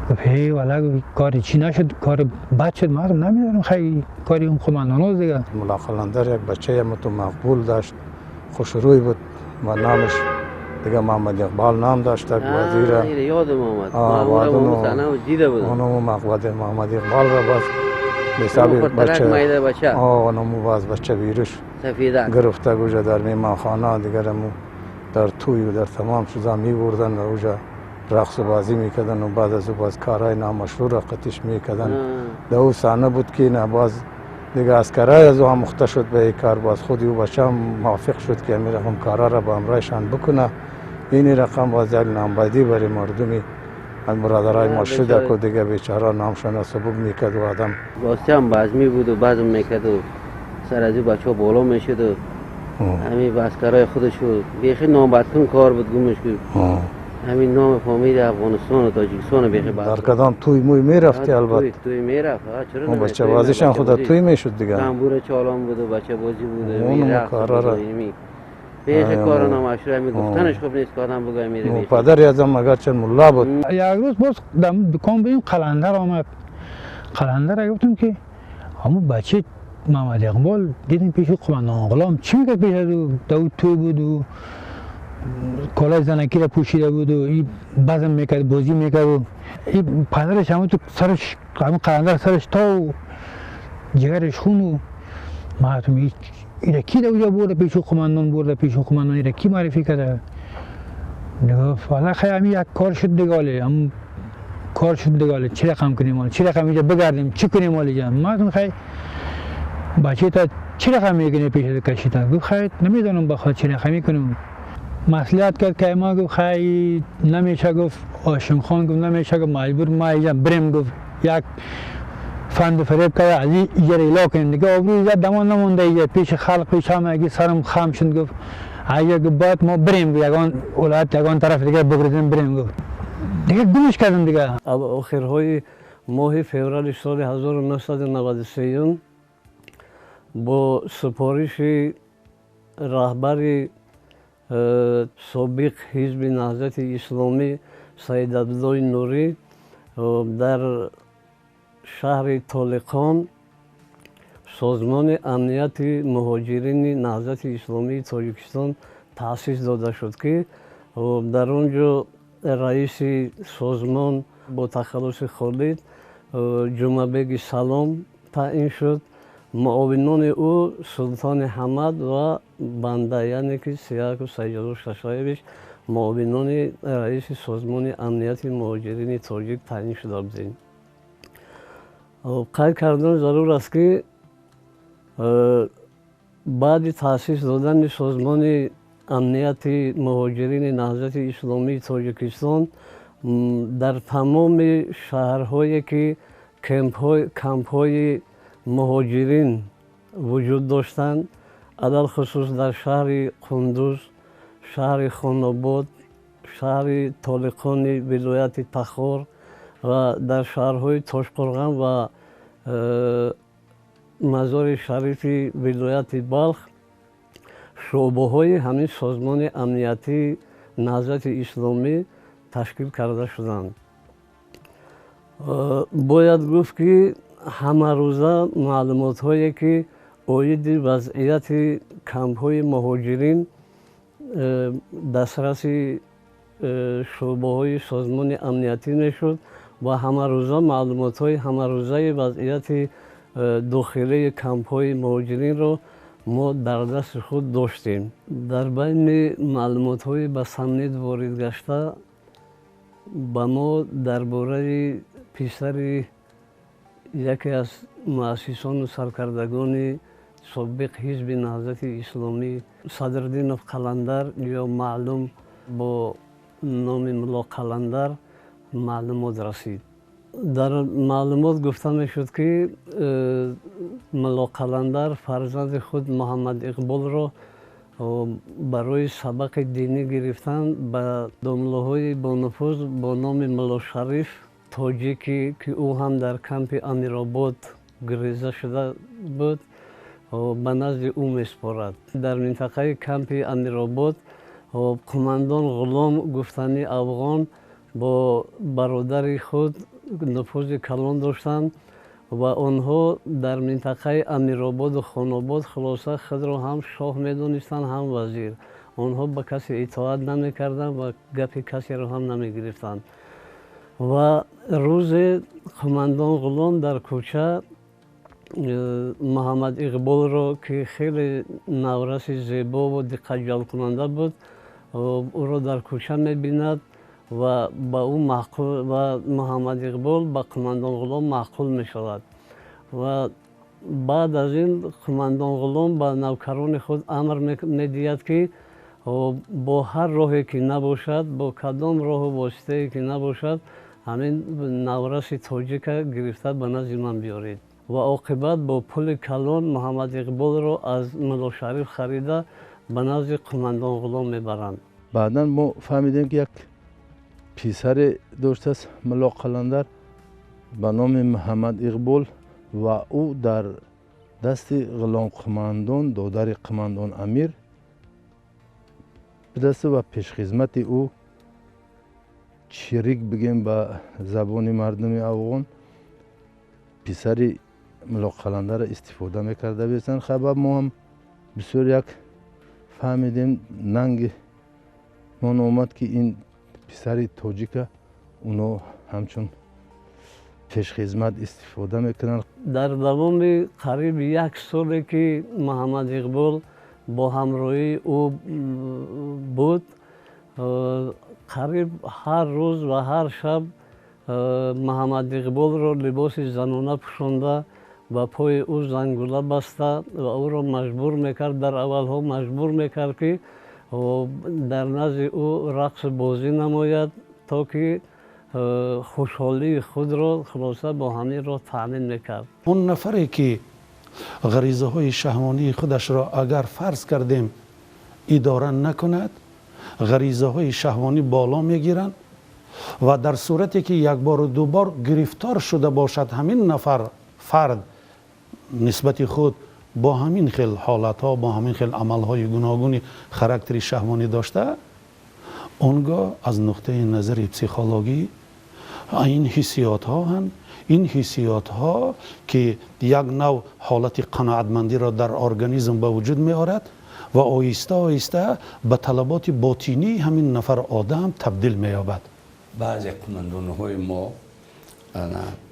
گفت هی والا کار چی نشد، کار بد شد. من نمیدونم خیلی کاری اون قماندان دیگه. ملا قلندر یک بچه متو مقبول داشت، خوشروی بود و نامش دیگه محمد اقبال نام داشت. وزیر یادم آمد اونو مقبول محمد اقبال را باز حساب بچه اونمو باز بچه ویروش گرفته گوجه در میمانخانه دیگر مو در توی و در تمام چیزا میبردن و اوجا رقص و بازی میکردن و بعد از او باز کارهای نامشروع را قطیش میکردن. در او صحنه بود که نه باز دیگه عسکرای از او هم مخته شد به این کار، باز خودی او بچه هم موافق شد که همین رقم کارا را با همراهشان بکنه. این رقم باز یک نامبدی برای مردمی برادرای ما شده که دیگه بیچاره نامشان سبب میکرد و آدم راستی هم بزمی بود و بزم میکرد و سر از او بچه ها بالا میشد و همین عسکرای خودشو بیخی نامبدکن کار بود گمش بود. همین نام فامیل افغانستان و تاجیکستان و بیخی در کدام توی موی میرفتی؟ البته توی میرفت. چرا نمیرفت؟ بچه بازیش هم خود توی میشد دیگه. تنبور چالان بود و بچه بازی بود و میرفت بیخی کار نامشروع میگفتنش خوب نیست که آدم بگه میره. پدر ازم اگرچه ملا بود. یک روز باز در دکان بودیم، قلندر آمد. قلندر گفتم که همون بچه محمد اقبال دیدیم پیش قماندان غلام چی میکرد پیش از او؟ در توی بود و کالای زنکی را پوشیده بود و این بزم میکرد بازی میکرد و این پدرش همون تو سرش همون قلندر سرش تا و جگرش خون و مردم ایره کی در اونجا برده پیش قماندان برده پیش قماندان ایره کی معرفی کرده؟ دیگه والا خیلی همین یک کار شد دیگه، هم کار شد دیگه، چی رقم کنیم، چی رقم اینجا بگردیم، چی کنیم اینجا؟ مردم خیلی بچه تا چی رقم میکنه پیش کشیده؟ گفت خیلی نمیدونم بخواد چی رقم میکنم. مسئولیت کرد که ما گفت خیلی نمیشه، گفت هاشم خان گفت نمیشه، گفت مجبور ما اینجا بریم، گفت یک فند فریب کرد از اینجا ایلا کنیم دیگه، آبروی زد دمان نمونده اینجا پیش خلق پیش همه اگه سرم خم شد. گفت اگه باید ما بریم یگان ولایت یگان طرف دیگه بگردیم بریم. گفت دیگه گمش کردم دیگه. آخرهای ماه فوریه سال 1993 با سپارش رهبر سابق حزب نهضت اسلامی سید عبدالله نوری در شهر طالقان سازمان امنیت مهاجرین نهضت اسلامی تاجیکستان تأسیس داده شد که در آنجا رئیس سازمان با تخلص خالد جمعه سلام تعیین شد. معاونان او سلطان حمد و بنده یعنی که سیاک و سیدزاده شاشایویچ معاونان رئیس سازمان امنیت مهاجرین تاجیک تعیین شده بودند. قید کردن ضرور است که بعد تأسیس دادن سازمان امنیت مهاجرین نهضت اسلامی تاجیکستان در تمام شهرهایی که کمپ‌های مهاجرین وجود داشتند، علی‌الخصوص در شهر قندوز، شهر خاناباد، شهر طالقان ولایت تخار و در شهرهای تاشقرغان و مزار شریف ولایت بلخ شعبه‌های همین سازمان امنیتی نهضت اسلامی تشکیل کرده شدند. باید گفت که همه روزه معلومات هایی که عاید وضعیت کمپ های مهاجرین دسترس شعبه های سازمان امنیتی میشد و همه روزه معلومات های همه روزه وضعیت داخلی کمپ های مهاجرین را ما در دست خود داشتیم. در بین معلومات های به سمنید وارد گشته به ما درباره پسر یکی از مؤسسان و سرکردگان سابق حزب نهضت اسلامی صدرالدین قلندر یا معلوم با نام ملا قلندر معلومات رسید. در معلومات گفته میشد که ملا قلندر فرزند خود محمد اقبال را برای سبق دینی گرفتن به داملاهای بانفوذ با نام ملا شریف تاجیکی که او هم در کمپ امیرآباد греза шуда буд, ба назди ӯ месупорад. Дар минтақаи кампи Амиробод қумандон Ғулом гуфтани афғон бо бародари худ нуфузи калон доштанд ва онҳо дар минтақаи Амирободу Хонобод хулоса худро ҳам шоҳ медонистанд, ҳам вазир. Онҳо ба касе итоат намекарданд ва гапи касеро ҳам намегирифтанд. Ва рӯзе қумандон Ғулом дар кӯча Муҳаммад Иқболро, ки хеле навраси зебо ва диққатҷалбкунанда буд, ӯро дар кӯча мебинад ва ба ӯ маъқул ва Муҳаммад Иқбол ба қумандон Ғулом маъқул мешавад. Ва баъд аз ин қумандон Ғулом ба навкарони худ амр медиҳад, ки бо ҳар роҳе ки набошад, бо кадом роҳу воситае ки набошад, ҳамин навраси тоҷика гирифта ба назди ман биёред. Ва оқибат бо пули калон Муҳаммад Иқболро аз Муллошариф харида ба назди қумандон Ғулом мебаранд. Баъдан мо фаҳмидем, ки як писаре доштааст Мулло Қаландар ба номи Муҳаммад Иқбол ва ӯ дар дасти Ғулом қумандон, додари қумандон Амир будааст ва пешхизмати ӯ, чирик бигем ба забони мардуми афғон, писари Мулло Қаландарро истифода мекарда бесанд. Хабар мо ҳам бисёр як фаҳмидем, нанги мон омад, ки ин писари тоҷика уно ҳамчун пешхизмат истифода мекунанд. Дар давоми қариб як соле ки Муҳаммад Иқбол бо ҳамроҳии ӯ буд, қариб ҳар рӯз ва ҳар шаб Муҳаммад Иқболро либоси занона пӯшонда, ба пои ӯ зангула баста ва ӯро маҷбур мекард, дар аввалҳо маҷбур мекард, ки дар назди ӯ рақсу бозӣ намояд, то ки хушҳолии худро хулоса бо ҳамин роҳ таъмин мекард. Он нафаре ки ғаризаҳои шаҳвонии худашро, агар фарз кардем, идора накунад, ғаризаҳои шаҳвонӣ боло мегиранд ва дар сурате ки якбору дубор гирифтор шуда бошад, ҳамин нафар фард нисбати худ бо ҳамин хел ҳолатҳо, бо ҳамин хел амалҳои гуногуни характери шаҳвонӣ дошта, он гоҳ аз нуқтаи назари психологӣ ин ҳиссиётҳо ҳам, ин ҳиссиётҳо ки як нав ҳолати қаноатмандиро дар организм ба вуҷуд меорад ва оҳиста оҳиста ба талаботи ботинии ҳамин нафар одам табдил меёбад. Баъзе қумандонҳои мо,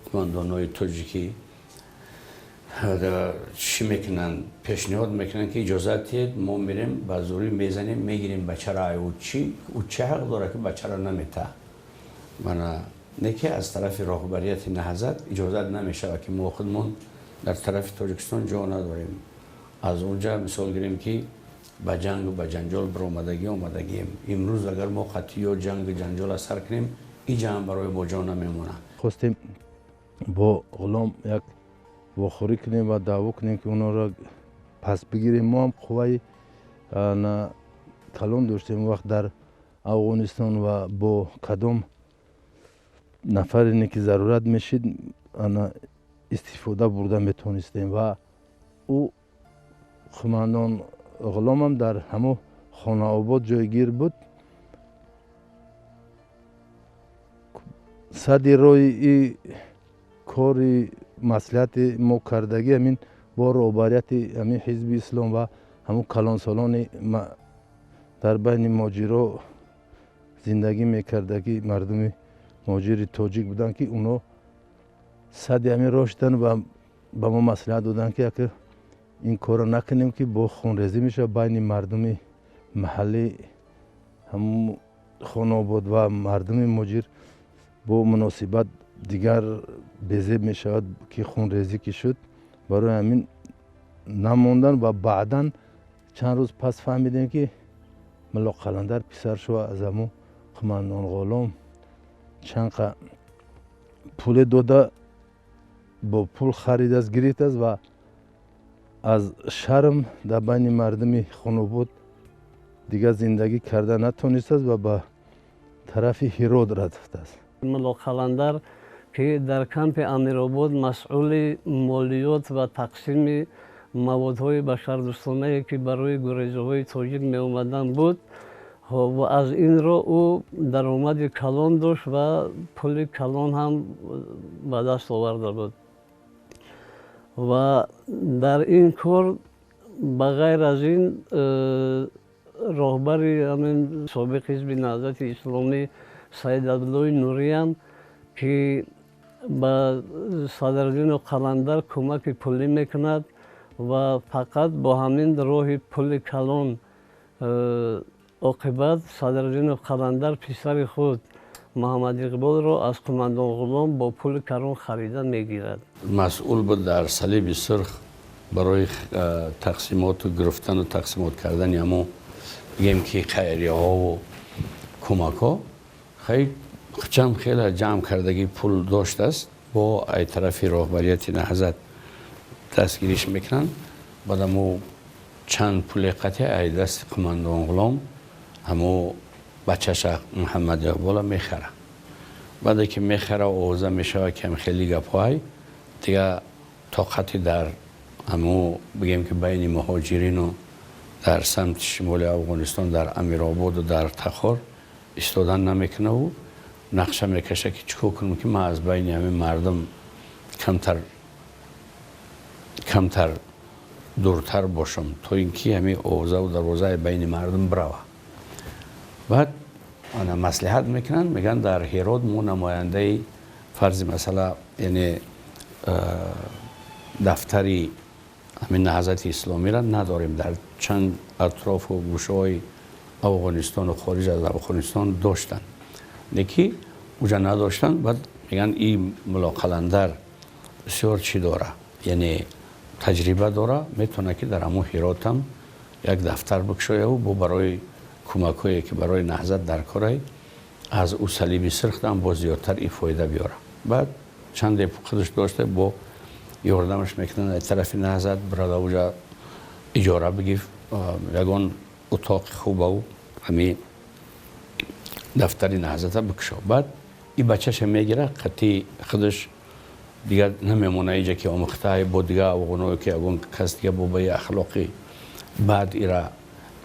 қумандонҳои тоҷикӣ, чӣ мекунанд? Пешниҳод мекунанд, ки иҷозат диҳед, мо мерем, ба зӯрӣ мезанем, мегирем бачаро. Ӯ чӣ, ӯ чӣ ҳақ дорад, ки бачаро намета? Мана не ки аз тарафи роҳбарияти Наҳзат иҷозат намешавад, ки мо худмон дар тарафи Тоҷикистон ҷо надорем. Аз онҷа мисол гирем, ки ба ҷангу ба ҷанҷол биромадагӣ омадагием. Имрӯз агар мо қатъиё ҷангу ҷанҷол аз сар кунем, ин ҷамъ барои мо ҷо намемонад. Хостем бо Ғулом як вохӯрӣ кунем ва даъво кунем, ки онҳоро пас бигирем. Мо ҳам қувваи калон доштем он вақт дар Афғонистон ва бо кадом нафаре ки зарурат мешид, ана истифода бурда метавонистем. Ва ӯ қумандон Ғуломам дар ҳамо Хонаобод ҷойгир буд. Сади роҳи и кори маслиҳати мо кардагӣ ҳамин бо роҳбарияти ҳамин Ҳизби Ислом ва ҳамун калонсолони дар байни моҷиро зиндагӣ мекардагӣ, мардуми муҳоҷири тоҷик буданд, ки онҳо сади ҳамин роҳ шуданд ва ба мо маслиҳат доданд, ки ака ин корро накунем, ки бо хунрезӣ мешавад байни мардуми маҳаллӣ ҳамун Хонобод ва мардуми муҳоҷир, бо муносибат дигар безеб мешавад, ки хунрезӣ ки шуд. Барои ҳамин намондан ва баъдан чанд рӯз пас фаҳмидем, ки Мулло Қаландар писаршо аз ҳамун қумандон Ғулом чанд қа пуле дода, бо пул харидааст, гирифтааст ва аз шарм дар байни мардуми Хонобод дигар зиндагӣ карда натонистааст ва ба тарафи Ҳирот рафтааст. Мулло Қаландар, ки дар кампи Амиробод масъули молиёт ва тақсими маводҳои башардӯстонае ки барои гурезаҳои тоҷик меомаданд буд ва аз ин ро ӯ даромади калон дошт ва пули калон ҳам ба даст оварда буд. Ва дар ин кор ба ғайр аз ин роҳбари ҳамин собиқ ҳизби Наҳзати Исломӣ Саид Абдуллои Нуриям ки ба Садриддину Қаландар кӯмаки пулӣ мекунад ва фақат бо ҳамин роҳи пули калон оқибат Садриддину Қаландар писари худ Муҳаммад Иқболро аз қумандон Ғулом бо пули калон харида мегирад. Масъул буд дар Салиби Сурх барои тақсимоту гирифтану тақсимот кардани ҳамо бигем ки хайрияҳову кӯмакҳо. Чанд хеле ҷамъ кардагӣ пул доштааст, бо ай тарафи роҳбарияти Наҳзат дастгириш мекунанд. Баъд ҳамо чанд пули қатъи ай дасти қумандон Ғулом ҳамо бачаша Муҳаммад Иқбола мехара. Баъде ки мехара, овоза мешава ки ҳам хеле гапҳоай дига тоқати дар ҳамо бигем ки байни муҳоҷирину дар самти шимоли Афғонистон дар Амирободу дар Тахор истодан намекунаву нақша мекаша ки чӣ кор кунам ки ман аз байни ҳамин мардум камтар дуртар бошам, то ин ки ҳамин овозаву дарвозаи байни мардум бирава. Баъд ана маслиҳат мекунанд, мегӯянд дар Ҳирот мо намояндаи фарзи масъала, яъне дафтари ҳамин Наҳзати Исломиро надорем, дар чанд атрофу гӯшаҳои Афғонистону хориҷ аз Афғонистон доштанд, леки уҷа надоштанд. Баъд мегӯянд ин Мулло Қаландар бисёр чӣ дора, яъне таҷриба дора, метавонад ки дар ҳамон Ҳиротам як дафтар бикушояву бо барои кӯмакҳое ки барои Наҳзат дар корай аз ӯ Салиби Сирхам боз зиёдтар ин фоида биёра. Баъд чанде худаш дошта бо ёрдамаш мекунанд аз тарафи Наҳзат, бирада уҷа иҷора бигиф ягон утоқи хубаву ҳамин дафтари Наҳзата бикушо. Баъд ин бачаша мегира қатъи худаш, дигар намемона иҷа ки омӯхтаи бо дигар афғоное ки ягон кас дига бо баи ахлоқи баъд ира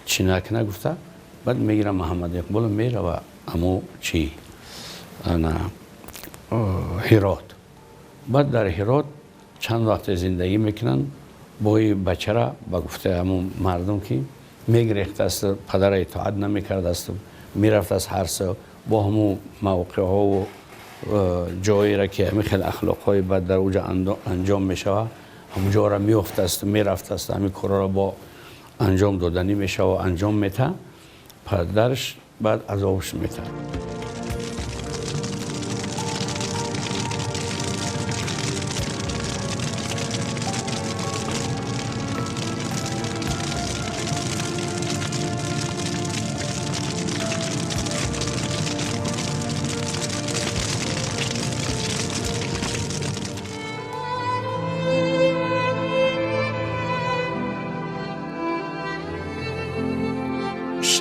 чӣ накуна гуфта. Баъд мегира Муҳаммад Иқболо, мерава амо чӣ ана Ҳирот. Баъд дар Ҳирот чанд вақте зиндагӣ мекунанд бо ин бачара, ба гуфтаи ҳамон мардум ки мегирехтааст, падара итоат намекардааст, мерафтааст ҳар со бо ҳамон мавқеъҳову ҷоеро ки ҳамин хел ахлоқҳои бад дар уҷа анҷом мешавад, ҳамон ҷоро меёфтааст, мерафтааст, ҳамин корҳоро бо анҷом доданӣ мешава, анҷом метаҳад. Падараш баъд азобаш метаҳад.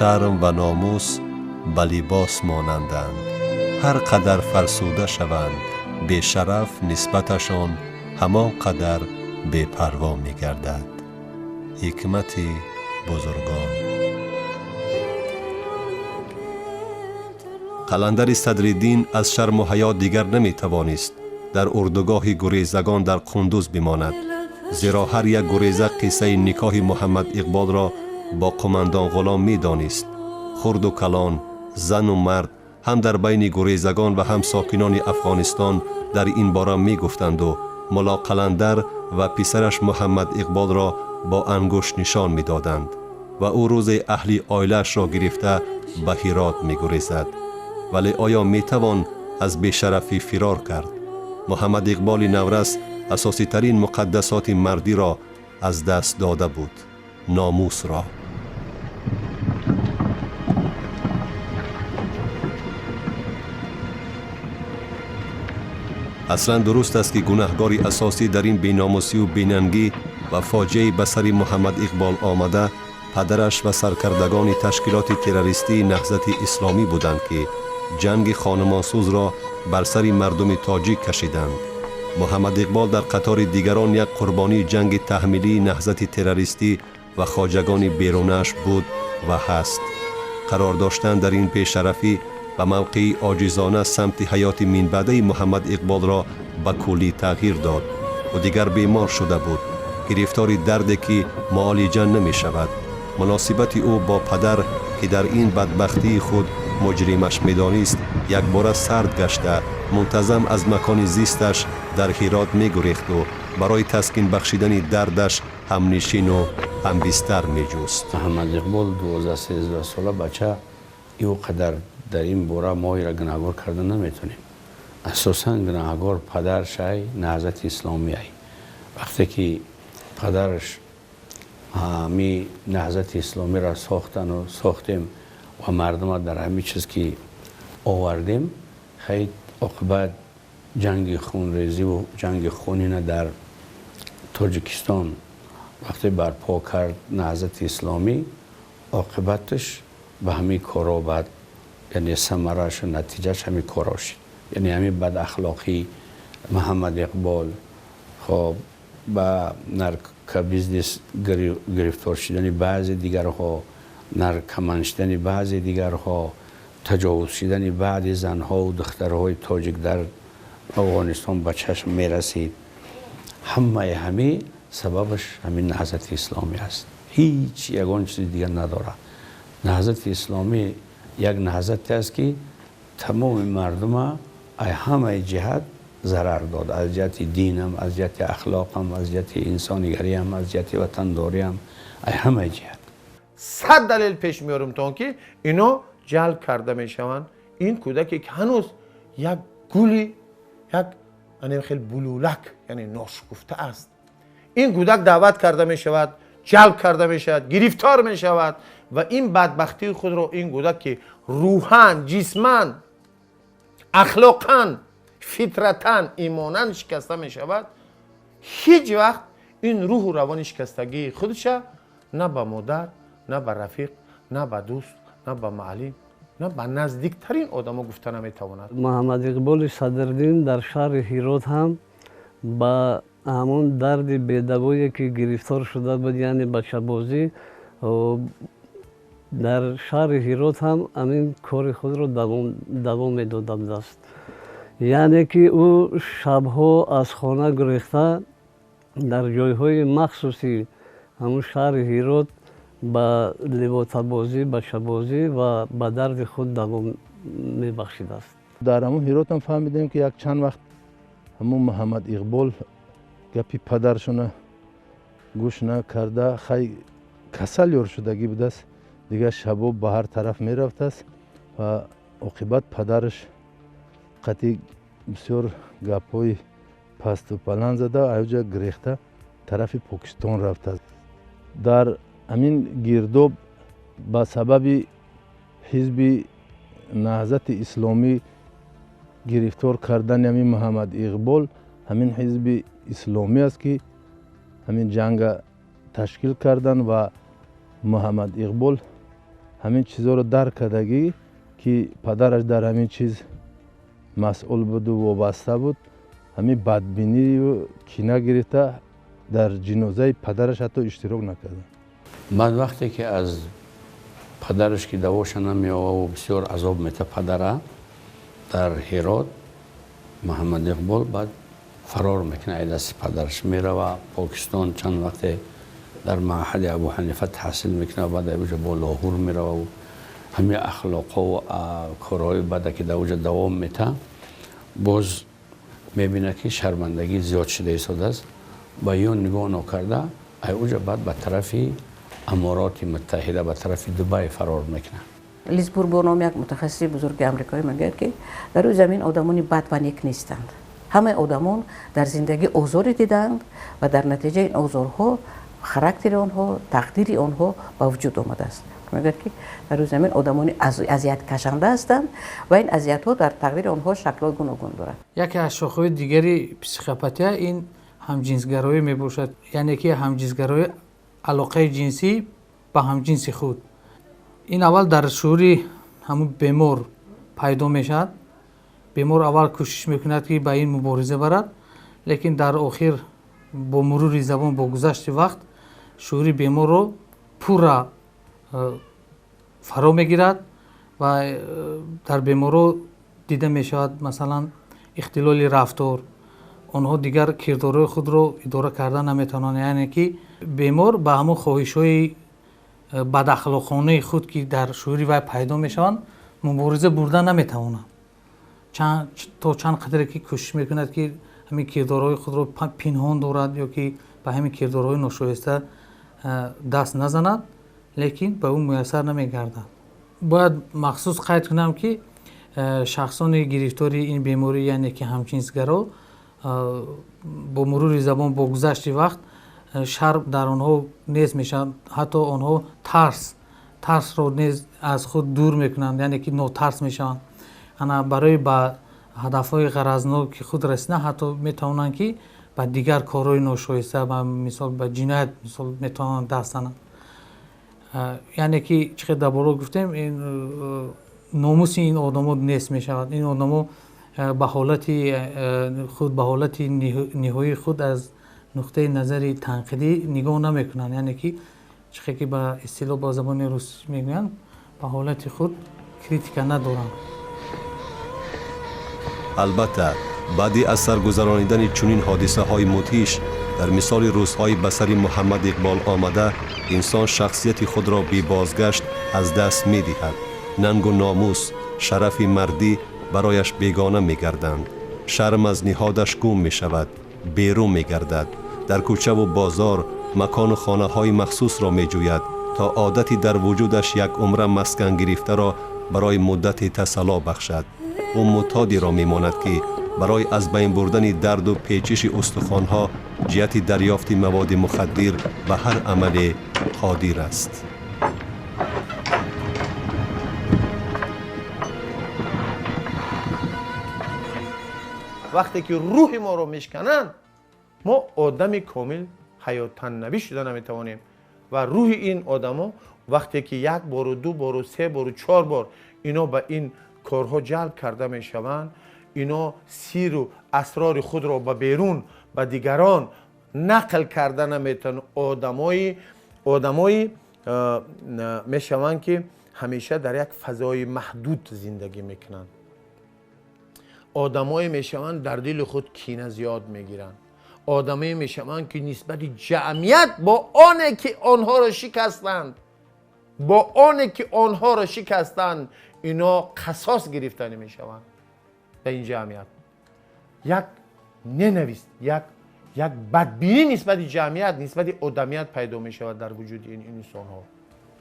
Шарм ва номус ба либос монанданд. Ҳар қадар фарсуда шаванд, бешараф нисбаташон ҳамон қадар бепарво мегардад. Ҳикмати бузургон. Қаландари Садриддин аз шарму ҳаё дигар наметавонист дар урдугоҳи гурезагон дар Қундуз бимонад, зеро ҳар як гуреза қиссаи никоҳи Муҳаммад Иқболро бо қумандон Ғулом медонист. Хурду калон, зану мард ҳам дар байни гурезагон ва ҳам сокинони Афғонистон дар ин бора мегуфтанду Мулло Қаландар ва писараш Муҳаммад Иқболро бо ангушт нишон медоданд ва ӯ рӯзе аҳли оилаашро гирифта ба Ҳирот мегурезад. Вале оё метавон аз бешарафӣ фирор кард? Муҳаммад Иқболи наврас асоситарин муқаддасоти мардиро аз даст дода буд, номусро. Аслан дуруст аст ки гунаҳгори асосӣ дар ин беномусию бенангӣ ва фоҷиаи ба сари Муҳаммад Иқбол омада падараш ва саркардагони ташкилоти террористии Наҳзати Исломӣ буданд ки ҷанги хонумонсӯзро бар сари мардуми тоҷик кашиданд. Муҳаммад Иқбол дар қатори дигарон як қурбонии ҷанги таҳмилии наҳзати террористӣ ва хоҷагони берунааш буд ва ҳаст. Қарор доштан дар ин бешарафӣ ба мавқеи оҷизона самти ҳаёти минбаъдаи Муҳаммад Иқболро ба куллӣ тағйир дод. Ӯ дигар бемор шуда буд, гирифтори дарде ки муолиҷа намешавад. Муносибати ӯ бо падар, ки дар ин бадбахтии худ муҷримаш медонист, якбора сард гашта, мунтазам аз макони зисташ дар Ҳирот мегурехту барои таскин бахшидани дардаш ҳамнишину ҳамбистар меҷуст. Муҳаммад Иқбол 12-13 сола бача, ӯ қадар дар ин бора мо иро гунаҳгор карда наметонем. Асосан гунаҳгор падаршай, Наҳзати Исломиай. Вақте ки падараш ҳами Наҳзати Исломиро сохтану сохтем ва мардума дар ҳамин чиз ки овардем, хай оқибат ҷанги хунрезиву ҷанги хунина дар Тоҷикистон вақте барпо кард Наҳзати Исломӣ, оқибаташ ба ҳамин коро бад, яъне самарашу натиҷааш ҳамин коро шид. Яъне ҳамин бадахлоқӣ Муҳаммад Иқбол, хоб, ба наркобизнес гирифтор шудани баъзе дигарҳо, наркоман шудани баъзе дигарҳо, таҷовуз шудани баъди занҳову духтарҳои тоҷик дар Афғонистон ба чашм мерасид. Ҳамаи ҳамин сабабаш ҳамин Наҳзати Исломӣ аст. Ҳеҷ ягон чизи дигар надорад. Наҳзати Исломӣ як наҳзате аст, ки тамоми мардума ай ҳамаи ҷиҳат зарар дод: аз ҷиҳати динам, аз ҷиҳати ахлоқам, аз ҷиҳати инсонигариам, аз ҷиҳати ватандориам, ай ҳамаи ҷиҳат. 100 далел пеш меорем то он ки ино ҷалб карда мешаванд. Ин кӯдаке ки ҳанӯз як гули, як хел булулак, яъне ношукуфта аст, ин кӯдак даъват карда мешавад, ҷалб карда мешавад, гирифтор мешавад ва ин бадбахтии худро ин кӯдак, ки рӯҳан, ҷисман, ахлоқан, фитратан, имонан шикаста мешавад, ҳеҷ вақт ин рӯҳу равони шикастагии худша на ба модар, на ба рафиқ, на ба дӯст, на ба муаллим, на ба наздиктарин одамо гуфта наметавонад. Муҳаммад Иқболи Садриддин дар шаҳри Ҳирот ҳам ба ҳамон дарди бедавое ки гирифтор шуда буд, яъне бачабозӣ, дар шаҳри Ҳирот ҳам ҳамин кори худро давом медода будааст. Яъне ки ӯ шабҳо аз хона гурехта, дар ҷойҳои махсуси ҳамун шаҳри Ҳирот ба ливотабозӣ, бачабозӣ ва ба дарди худ давом мебахшидааст. Дар ҳамун Ҳиротам фаҳмидем, ки як чанд вақт ҳамун Муҳаммад Иқбол гапи падаршона гӯш накарда, хай, касал ёр шудагӣ будааст, дигар шабо ба ҳар тараф мерафтааст ва оқибат падараш қатъи бисёр гапҳои пасту баланд зада, аёҷа гирехта тарафи Покистон рафтааст. Дар ҳамин гирдоб ба сабаби ҳизби Наҳзати Исломӣ гирифтор кардани ҳамин Муҳаммад Иқбол, ҳамин ҳизби исломӣ аст, ки ҳамин ҷанга ташкил кардан ва Муҳаммад Иқбол ҳамин чизҳоро дарк кардагӣ, ки падараш дар ҳамин чиз масъул буду вобаста буд, ҳамин бадбинию кина гирифта, дар ҷинозаи падараш ҳатто иштирок накарда. Баъд вақте ки аз падараш ки давоша намеоваву бисёр азоб мета падара дар Ҳирот, Муҳаммад Иқбол баъд фарор мекунад аз дасти падараш, мерава Покистон, чанд вақте дар маъҳади Абу Ҳанифа таҳсил мекунад, баъд уҷа бо Лоҳур мераву ҳамин ахлоқҳову корҳои бада ки дар уҷа давом мета, боз мебинад, ки шармандагӣ зиёд шуда истодааст ва ё нигоҳ нокарда ай уҷа баъд ба тарафи Амороти Муттаҳида, ба тарафи Дубай фарор мекунад. Лиз Бурбо ном як мутахассиси бузурги амрикоӣ мегӯяд, ки дар рӯи замин одамони бад ва нек нестанд. Ҳамаи одамон дар зиндагӣ озоре дидаанд ва дар натиҷаи ин озорҳо характери онҳо, тақдири онҳо ба вуҷуд омадааст. Мегӯяд, ки дар рӯи замин одамони азияткашанда ҳастанд ва ин азиятҳо дар тақдири онҳо шаклҳои гуногун дорад. Яке аз шохаҳои дигари психопатия ин ҳамҷинсгароӣ мебошад, яъне ки ҳамҷинсгароӣ, алоқаи ҷинсӣ ба ҳамҷинси худ. Ин аввал дар шуури ҳамун бемор пайдо мешавад. Бемор аввал кӯшиш мекунад, ки ба ин мубориза барад, лекин дар охир бо мурури замон, бо гузашти вақт шуури беморро пурра фаро мегирад ва дар беморҳо дида мешавад, масалан, ихтилоли рафтор. Онҳо дигар кирдорҳои худро идора карда наметавонанд, яъне ки бемор ба ҳамон хоҳишҳои бадахлоқонаи худ, ки дар шуури вай пайдо мешаванд, мубориза бурда наметавонад. То чанд қадре ки кӯшиш мекунад, ки ҳамин кирдорҳои худро пинҳон дорад ё ки ба ҳамин кирдорҳои ношоиста даст назанад, лекин ба ӯ муяссар намегардад. Бояд махсус қайд кунам, ки шахсони гирифтори ин беморӣ, яъне ки ҳамҷинсгаро, бо мурури замон, бо гузашти вақт шарм дар онҳо нест мешавад. Ҳатто онҳо тарсро низ аз худ дур мекунанд, яъне ки нотарс мешаванд. Ана барои ба ҳадафҳои ғаразноки худ расидан ҳатто метавонанд, ки ба дигар корҳои ношоиста, ба мисол ба ҷиноят, мисол, метавонанд даст зананд. Яъне ки чӣ қадр дар боло гуфтем, номуси ин одамо нест мешавад. Ин одамо ба ҳолати худ, ба ҳолати ниҳоии худ аз нуқтаи назари танқидӣ нигоҳ намекунанд, яъне ки чӣ қадр ки ба истилоҳ ба забони русӣ мегӯянд, ба ҳолати худ критика надоранд. Албатта, баъди аз сар гузаронидани чунин ҳодисаҳои мудҳиш, дар мисоли рӯзҳои ба сари Муҳаммад Иқбол омада, инсон шахсияти худро бебозгашт аз даст медиҳад. Нангу номус, шарафи мардӣ барояш бегона мегарданд. Шарм аз ниҳодаш гум мешавад, берун мегардад, дар кӯчаву бозор макону хонаҳои махсусро меҷӯяд, то одати дар вуҷудаш як умра маскан гирифтаро барои муддате тасалло бахшад. Ӯ муътодиро мемонад, ки барои аз байн бурдани дарду печиши устухонҳо ҷиҳати дарёфти маводи мухаддир ба ҳар амале қодир аст. Вақте ки рӯҳи моро мешкананд, мо одами комил ҳаёттаннавӣ шуда наметавонем. Ва рӯҳи ин одамо вақте ки як бору ду бору се бору чор бор ино ба ин корҳо ҷалб карда мешаванд, ино сиру асрори худро ба берун, ба дигарон нақл карда наметавонанд. Одамои мешаванд, ки ҳамеша дар як фазои маҳдуд зиндагӣ мекунанд. Одамое мешаванд, дар дили худ кина зиёд мегиранд. Одамое мешаванд, ки нисбати ҷамъият, бо оне ки онҳоро шикастанд, бо оне ки онҳоро шикастанд, ино қасос гирифтанӣ мешаванд. Ба ин ҷамъият як ненависть, як бадбинӣ нисбати ҷамъият, нисбати одамият пайдо мешавад дар вуҷуди ин инсонҳо.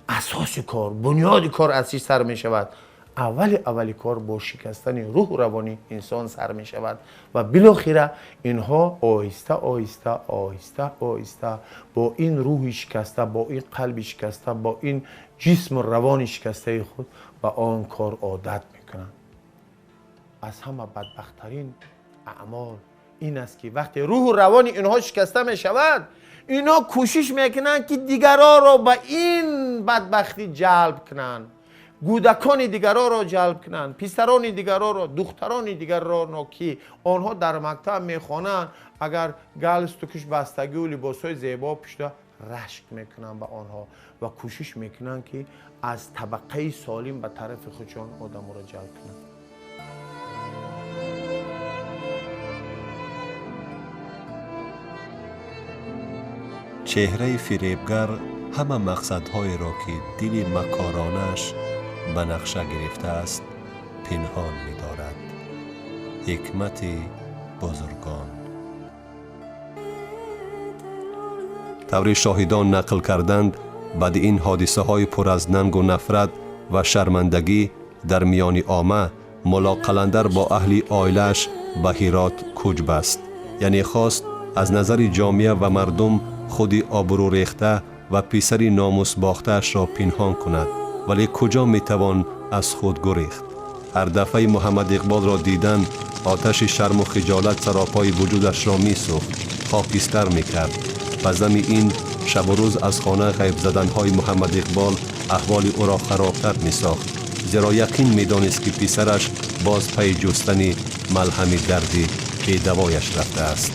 Асоси кор, бунёди кор аз чӣ сар мешавад? Аввали кор бо шикастани рӯҳу равони инсон сар мешавад. Ва билохира инҳо оҳиста оҳиста оҳиста оҳиста бо ин рӯҳи шикаста, бо ин қалби шикаста, бо ин ҷисму равони шикастаи худ ба он кор одат мекунанд. Аз ҳама бадбахттарин аъмол ин аст, ки вақте рӯҳу равони инҳо шикаста мешавад, инҳо кӯшиш мекунанд, ки дигароро ба ин бадбахтӣ ҷалб кунанд, кӯдакони дигароро ҷалб кунанд, писарони дигароро, духтарони дигарро, ки онҳо дар мактаб мехонанд. Агар галстукиш бастагиву либосҳои зебо пӯшида, рашк мекунанд ба онҳо ва кӯшиш мекунанд, ки аз табақаи солим ба тарафи худшон одаморо ҷалб кунанд. Чеҳраи фиребгар ҳама мақсадҳоеро, ки дили макоронааш ба нақша гирифтааст, пинҳон медорад. Ҳикмати бузургон. Таври шоҳидон нақл карданд, баъди ин ҳодисаҳои пур аз нангу нафрат ва шармандагӣ дар миёни омма, Мулло Қаландар бо аҳли оилааш ба Ҳирот кӯч баст, яъне хост аз назари ҷомеа ва мардум худи обрӯрехта ва писари номусбохтаашро пинҳон кунад. Вале куҷо метавон аз худ гурехт? Ҳар дафъаи Муҳаммад Иқболро дидан, оташи шарму хиҷолат саропои вуҷудашро месӯхт, хокистар мекард. Ба зами ин шабу рӯз аз хона ғайб заданҳои Муҳаммад Иқбол аҳволи ӯро харобтар месохт, зеро яқин медонист, ки писараш Боз пайи ҷустани малҳами дарди бедавояш рафтааст.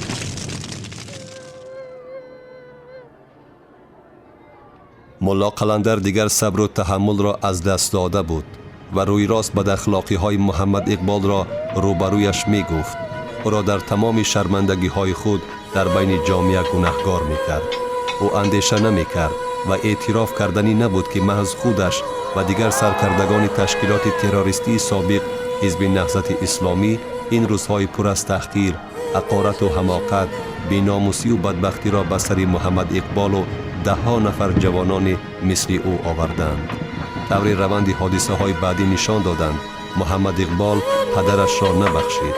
Мулло Қаландар дигар сабру таҳаммулро аз даст дода буд ва рӯйрост бадахлоқиҳои Муҳаммад Иқболро рӯбарӯяш мегуфт. Ӯро дар тамоми шармандагиҳои худ дар байни ҷомеа гунаҳгор мекард. Ӯ андеша намекард ва эътироф карданӣ набуд, ки маҳз худаш ва дигар саркардагони ташкилоти террористии собиқ Ҳизби Наҳзати Исломӣ ин рӯзҳои пур аз таҳқир, ҳақорату ҳамоқат, беномусию бадбахтиро ба сари Муҳаммад Иқболу даҳҳо нафар ҷавонони мисли ӯ оварданд. Таври раванди ҳодисаҳои баъдӣ нишон доданд, Муҳаммад Иқбол падарашро набахшид.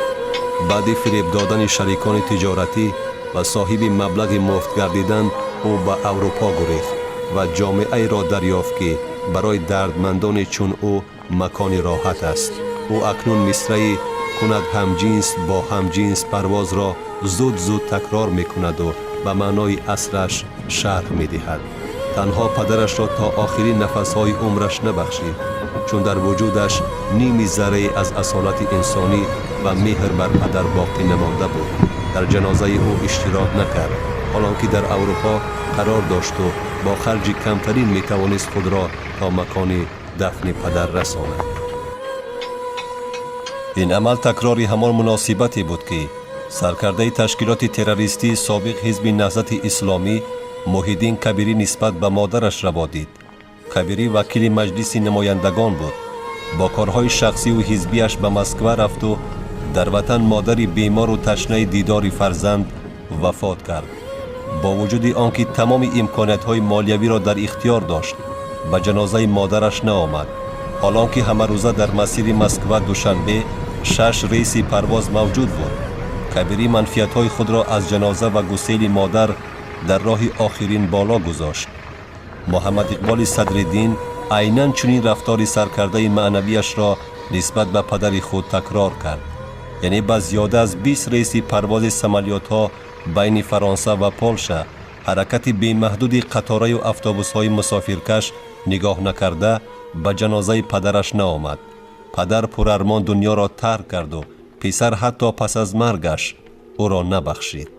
Баъди фиреб додани шарикони тиҷоратӣ ва соҳиби маблағи муфт гардидан, ӯ ба Аврупо гурехт ва ҷомеаеро дарёфт, ки барои дардмандоне чун ӯ макони роҳат аст. Ӯ акнун мисраи кунад ҳамҷинс бо ҳамҷинс парвозро зуд-зуд такрор мекунаду ба маънои аслаш шарҳ медиҳад. Танҳо падарашро то охирин нафасҳои умраш набахшид, чун дар вуҷудаш ними заррае аз асолати инсонӣ ва меҳр бар падар боқӣ намонда буд. Дар ҷанозаи ӯ иштирок накард, ҳолон ки дар Аврупо қарор дошту бо харҷи камтарин метавонист худро то макони дафни падар расонад. Ин амал такрори ҳамон муносибате буд, ки саркардаи ташкилоти террористии собиқ Ҳизби Наҳзати Исломӣ Муҳиддин Кабирӣ нисбат ба модараш раво дид. Кабирӣ вакили Маҷлиси намояндагон буд. Бо корҳои шахсиву ҳизбиаш ба Москва рафту дар ватан модари бемору ташнаи дидори фарзанд вафот кард. Бо вуҷуди он ки тамоми имкониятҳои молиявиро дар ихтиёр дошт, ба ҷанозаи модараш наомад, ҳолон ки ҳамарӯза дар масири Москва Душанбе 6 рейси парвоз мавҷуд буд. Кабирӣ манфиатҳои худро аз ҷаноза ва гусели модар дар роҳи охирин боло гузошт. Муҳаммад Иқболи Садриддин айнан чунин рафтори саркардаи маънавияшро нисбат ба падари худ такрор кард. Яъне ба зиёда аз 20 рейси парвози самолётҳо байни Фаронса ва Полша, ҳаракати бемаҳдуди қатораю автобусҳои мусофиркаш нигоҳ накарда, ба ҷанозаи падараш наомад. Падар пурармон дунёро тарк карду писар ҳатто пас аз маргаш ӯро набахшид.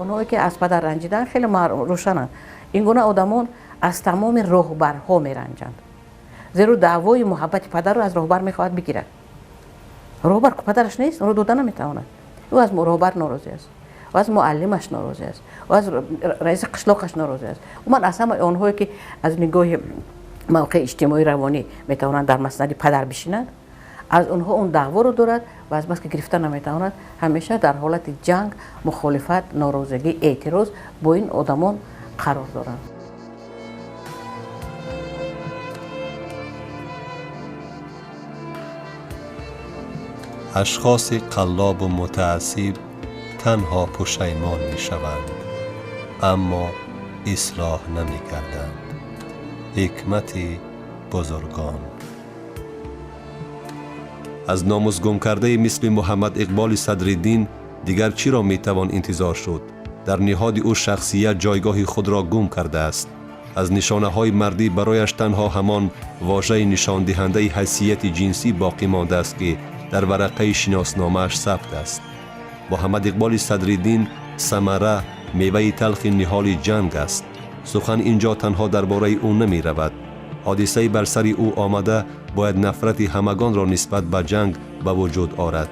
Онҳое ки аз падар ранҷиданд хеле рӯшананд. Ин гуна одамон аз тамоми роҳбарҳо меранҷанд, зеро даъвои муҳаббати падарро аз роҳбар мехоҳад бигирад. Роҳбар падараш нест, онро дода наметавонад. Ӯ аз роҳбар норозӣ аст, ӯ аз муаллимаш норозӣ аст, ӯ аз раиси қишлоқаш норозӣ аст. Умуман аз ҳамаи онҳое ки аз нигоҳи мавқеи иҷтимоӣ равонӣ метавонанд дар маснади падар бишинанд, аз онҳо он даъворо дорад ва аз бас ки гирифта наметавонад, ҳамеша дар ҳолати ҷанг, мухолифат, норозигӣ, эътироз бо ин одамон қарор доранд. Ашхоси қаллобу мутаассиб танҳо пушаймон мешаванд, аммо ислоҳ намекарданд. Ҳикмати бузургон. Аз номусгумкардаи мисли Муҳаммад Иқболи Садриддин дигар чиро метавон интизор шуд? Дар ниҳоди ӯ шахсият ҷойгоҳи худро гум кардааст. Аз нишонаҳои мардӣ барояш танҳо ҳамон вожаи нишондиҳандаи ҳайсияти ҷинсӣ боқӣ мондааст, ки дар варақаи шиносномааш сабт аст. Муҳаммад Иқболи Садриддин самара, меваи талхи ниҳоли ҷанг аст. Сухан ин ҷо танҳо дар бораи ӯ намеравад. Ҳодисаи бар сари ӯ омада бояд нафрати ҳамагонро нисбат ба ҷанг ба вуҷуд орад.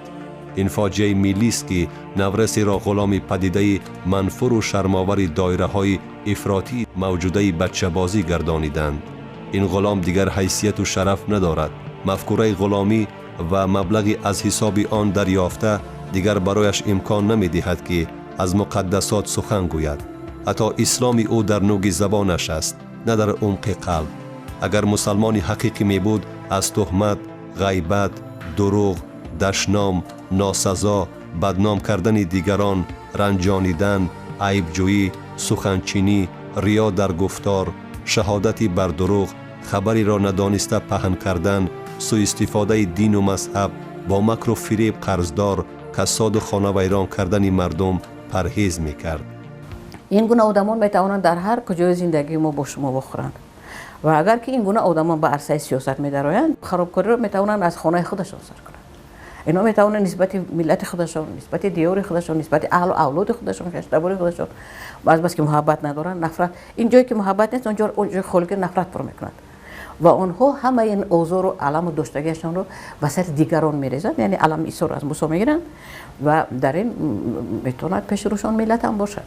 Ин фоҷиаи миллист, ки наврасеро ғуломи падидаи манфуру шармовари доираҳои ифротии мавҷудаи бачабозӣ гардониданд. Ин ғулом дигар ҳайсияту шараф надорад. Мафкураи ғуломӣ ва маблағи аз ҳисоби он дарёфта дигар барояш имкон намедиҳад, ки аз муқаддасот сухан гӯяд. Ҳатто исломи ӯ дар нуги забонаш аст, на дар умқи қалб. Агар мусалмони ҳақиқӣ мебуд, аз туҳмат, ғайбат, дурӯғ, дашном, носазо, бадном кардани дигарон, ранҷонидан, айбҷӯӣ, суханчинӣ, риё дар гуфтор, шаҳодати бар дурӯғ, хабареро надониста паҳн кардан, суистифодаи дину мазҳаб, бо макру фиреб қарздор, касоду хонавайрон кардани мардум парҳез мекард. Ин гуна одамон метавонанд дар ҳар куҷои зиндагии мо бо шумо вохӯранд. Ва агар ки ин гуна одамон ба арсаи сиёсат медароянд, харобкориро метавонанд аз хонаи худашон сар кунанд. Инҳо метавонанд нисбати миллати худашон, нисбати диёри худашон, нисбати аҳлу авлоди худашон, хештабори худашон, аз бас ки муҳаббат надоранд, нафрат. Ин ҷое ки муҳаббат нест, он ҷо холигӣ нафрат пур мекунад ва онҳо ҳамаи ин озору аламу доштагиашонро ба сари дигарон мерезанд, яъне алами исоро аз Мусо мегиранд ва дар ин метавонад пеши рӯшон миллат ҳам бошад,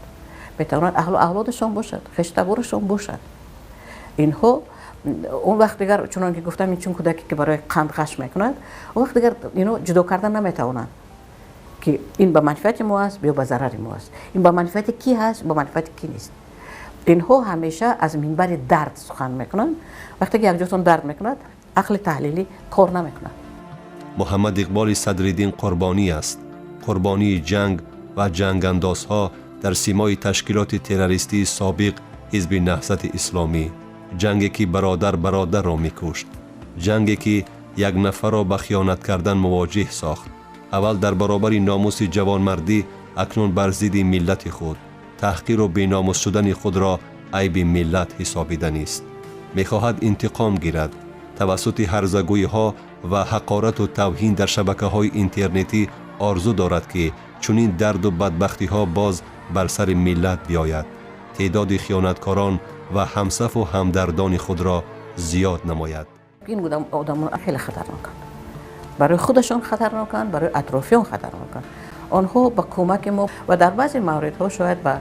метавонад аҳлу авлодашон бошад, хештаборашон бошад. Инҳо он вақт дигар, чунон ки гуфтам, ин чун кӯдаке ки барои қанд ғаш мекунад, он вақт дигар ино ҷудо кардан наметавонанд ки ин ба манфиати мо аст ё ба зарари мо аст, ин ба манфиати ки ҳаст, ба манфиати ки нест. Инҳо ҳамеша аз минбари дард сухан мекунанд. Вақте ки якҷотон дард мекунад, ақли таҳлилӣ кор намекунад. Муҳаммад Иқболи Садриддин қурбонӣ аст. Қурбонии ҷанг ва ҷангандозҳо дар симои ташкилоти террористии собиқ Ҳизби Наҳзати Исломӣ. Ҷанге ки бародар бародарро мекушт, ҷанге ки як нафарро ба хиёнат кардан мувоҷиҳ сохт. Аввал дар баробари номуси ҷавонмардӣ, акнун бар зидди миллати худ. Таҳқиру беномус шудани худро айби миллат ҳисобиданист. Мехоҳад интиқом гирад. Тавассути ҳарзагӯиҳо ва ҳақорату тавҳин дар шабакаҳои интернетӣ орзу дорад ки чунин дарду бадбахтиҳо боз бар сари миллат биёяд, теъдоди хиёнаткорон ва ҳамсафу ҳамдардони худро зиёд намояд. Ин одамон хеле хатарноканд, барои худашон хатарноканд, барои атрофиён хатарноканд. Онҳо ба кӯмаки мо ва дар баъзе мавридҳо шояд ба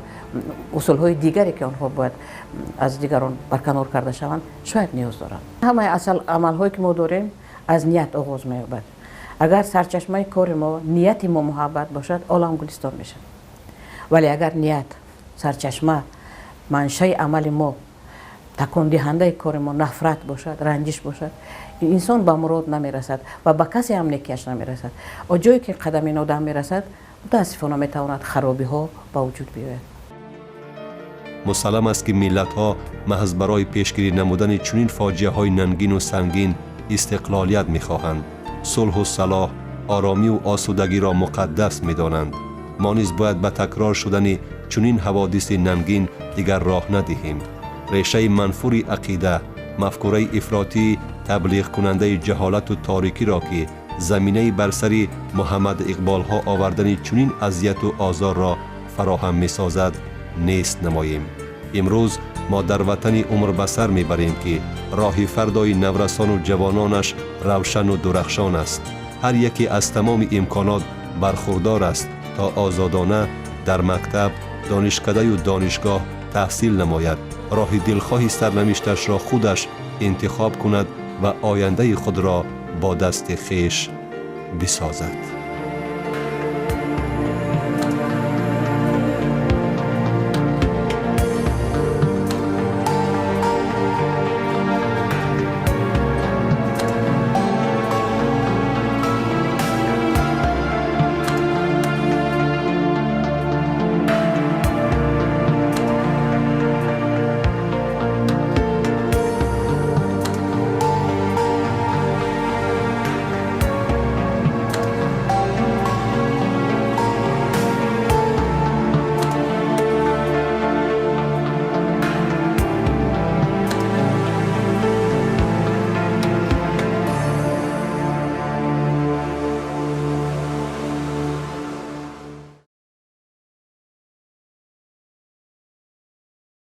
усулҳои дигаре ки онҳо бояд аз дигарон барканор карда шаванд, шояд ниёз доранд. Ҳамаи асал амалҳое ки мо дорем аз ният оғоз меёбад. Агар сарчашмаи кори мо, нияти мо муҳаббат бошад, олам гулистон мешавад. Вале агар ният, сарчашма, маншаи амали мо, такондиҳандаи кори мо нафрат бошад, ранҷиш бошад, инсон ба мурод намерасад ва ба касе ҳам некиаш намерасад. Ҷое ки қадами ин одам мерасад, мутаассифона метавонад харобиҳо ба вуҷуд биёяд. Мусаллам аст ки миллатҳо маҳз барои пешгирӣ намудани чунин фоҷиаҳои нангину сангин истиқлолият мехоҳанд. Сулҳу салоҳ, оромиву осудагиро муқаддас медонанд. Мо низ бояд ба такрор шудани чунин ҳаводиси нангин дигар роҳ надиҳем. Решаи манфури ақида, мафкураи ифротӣ таблиғкунандаи ҷаҳолату торикиро ки заминаи бар сари Муҳаммад Иқболҳо овардани чунин азияту озорро фароҳам месозад, нест намоем. Имрӯз мо дар ватани умр ба сар мебарем ки роҳи фардои наврасону ҷавононаш равшану дурахшон аст. Ҳар яке аз тамоми имконот бархурдор аст то озодона дар мактаб, донишкадаю донишгоҳ таҳсил намояд, роҳи дилхоҳи сарнавишташро худаш интихоб кунад ва ояндаи худро бо дасти хеш бисозад.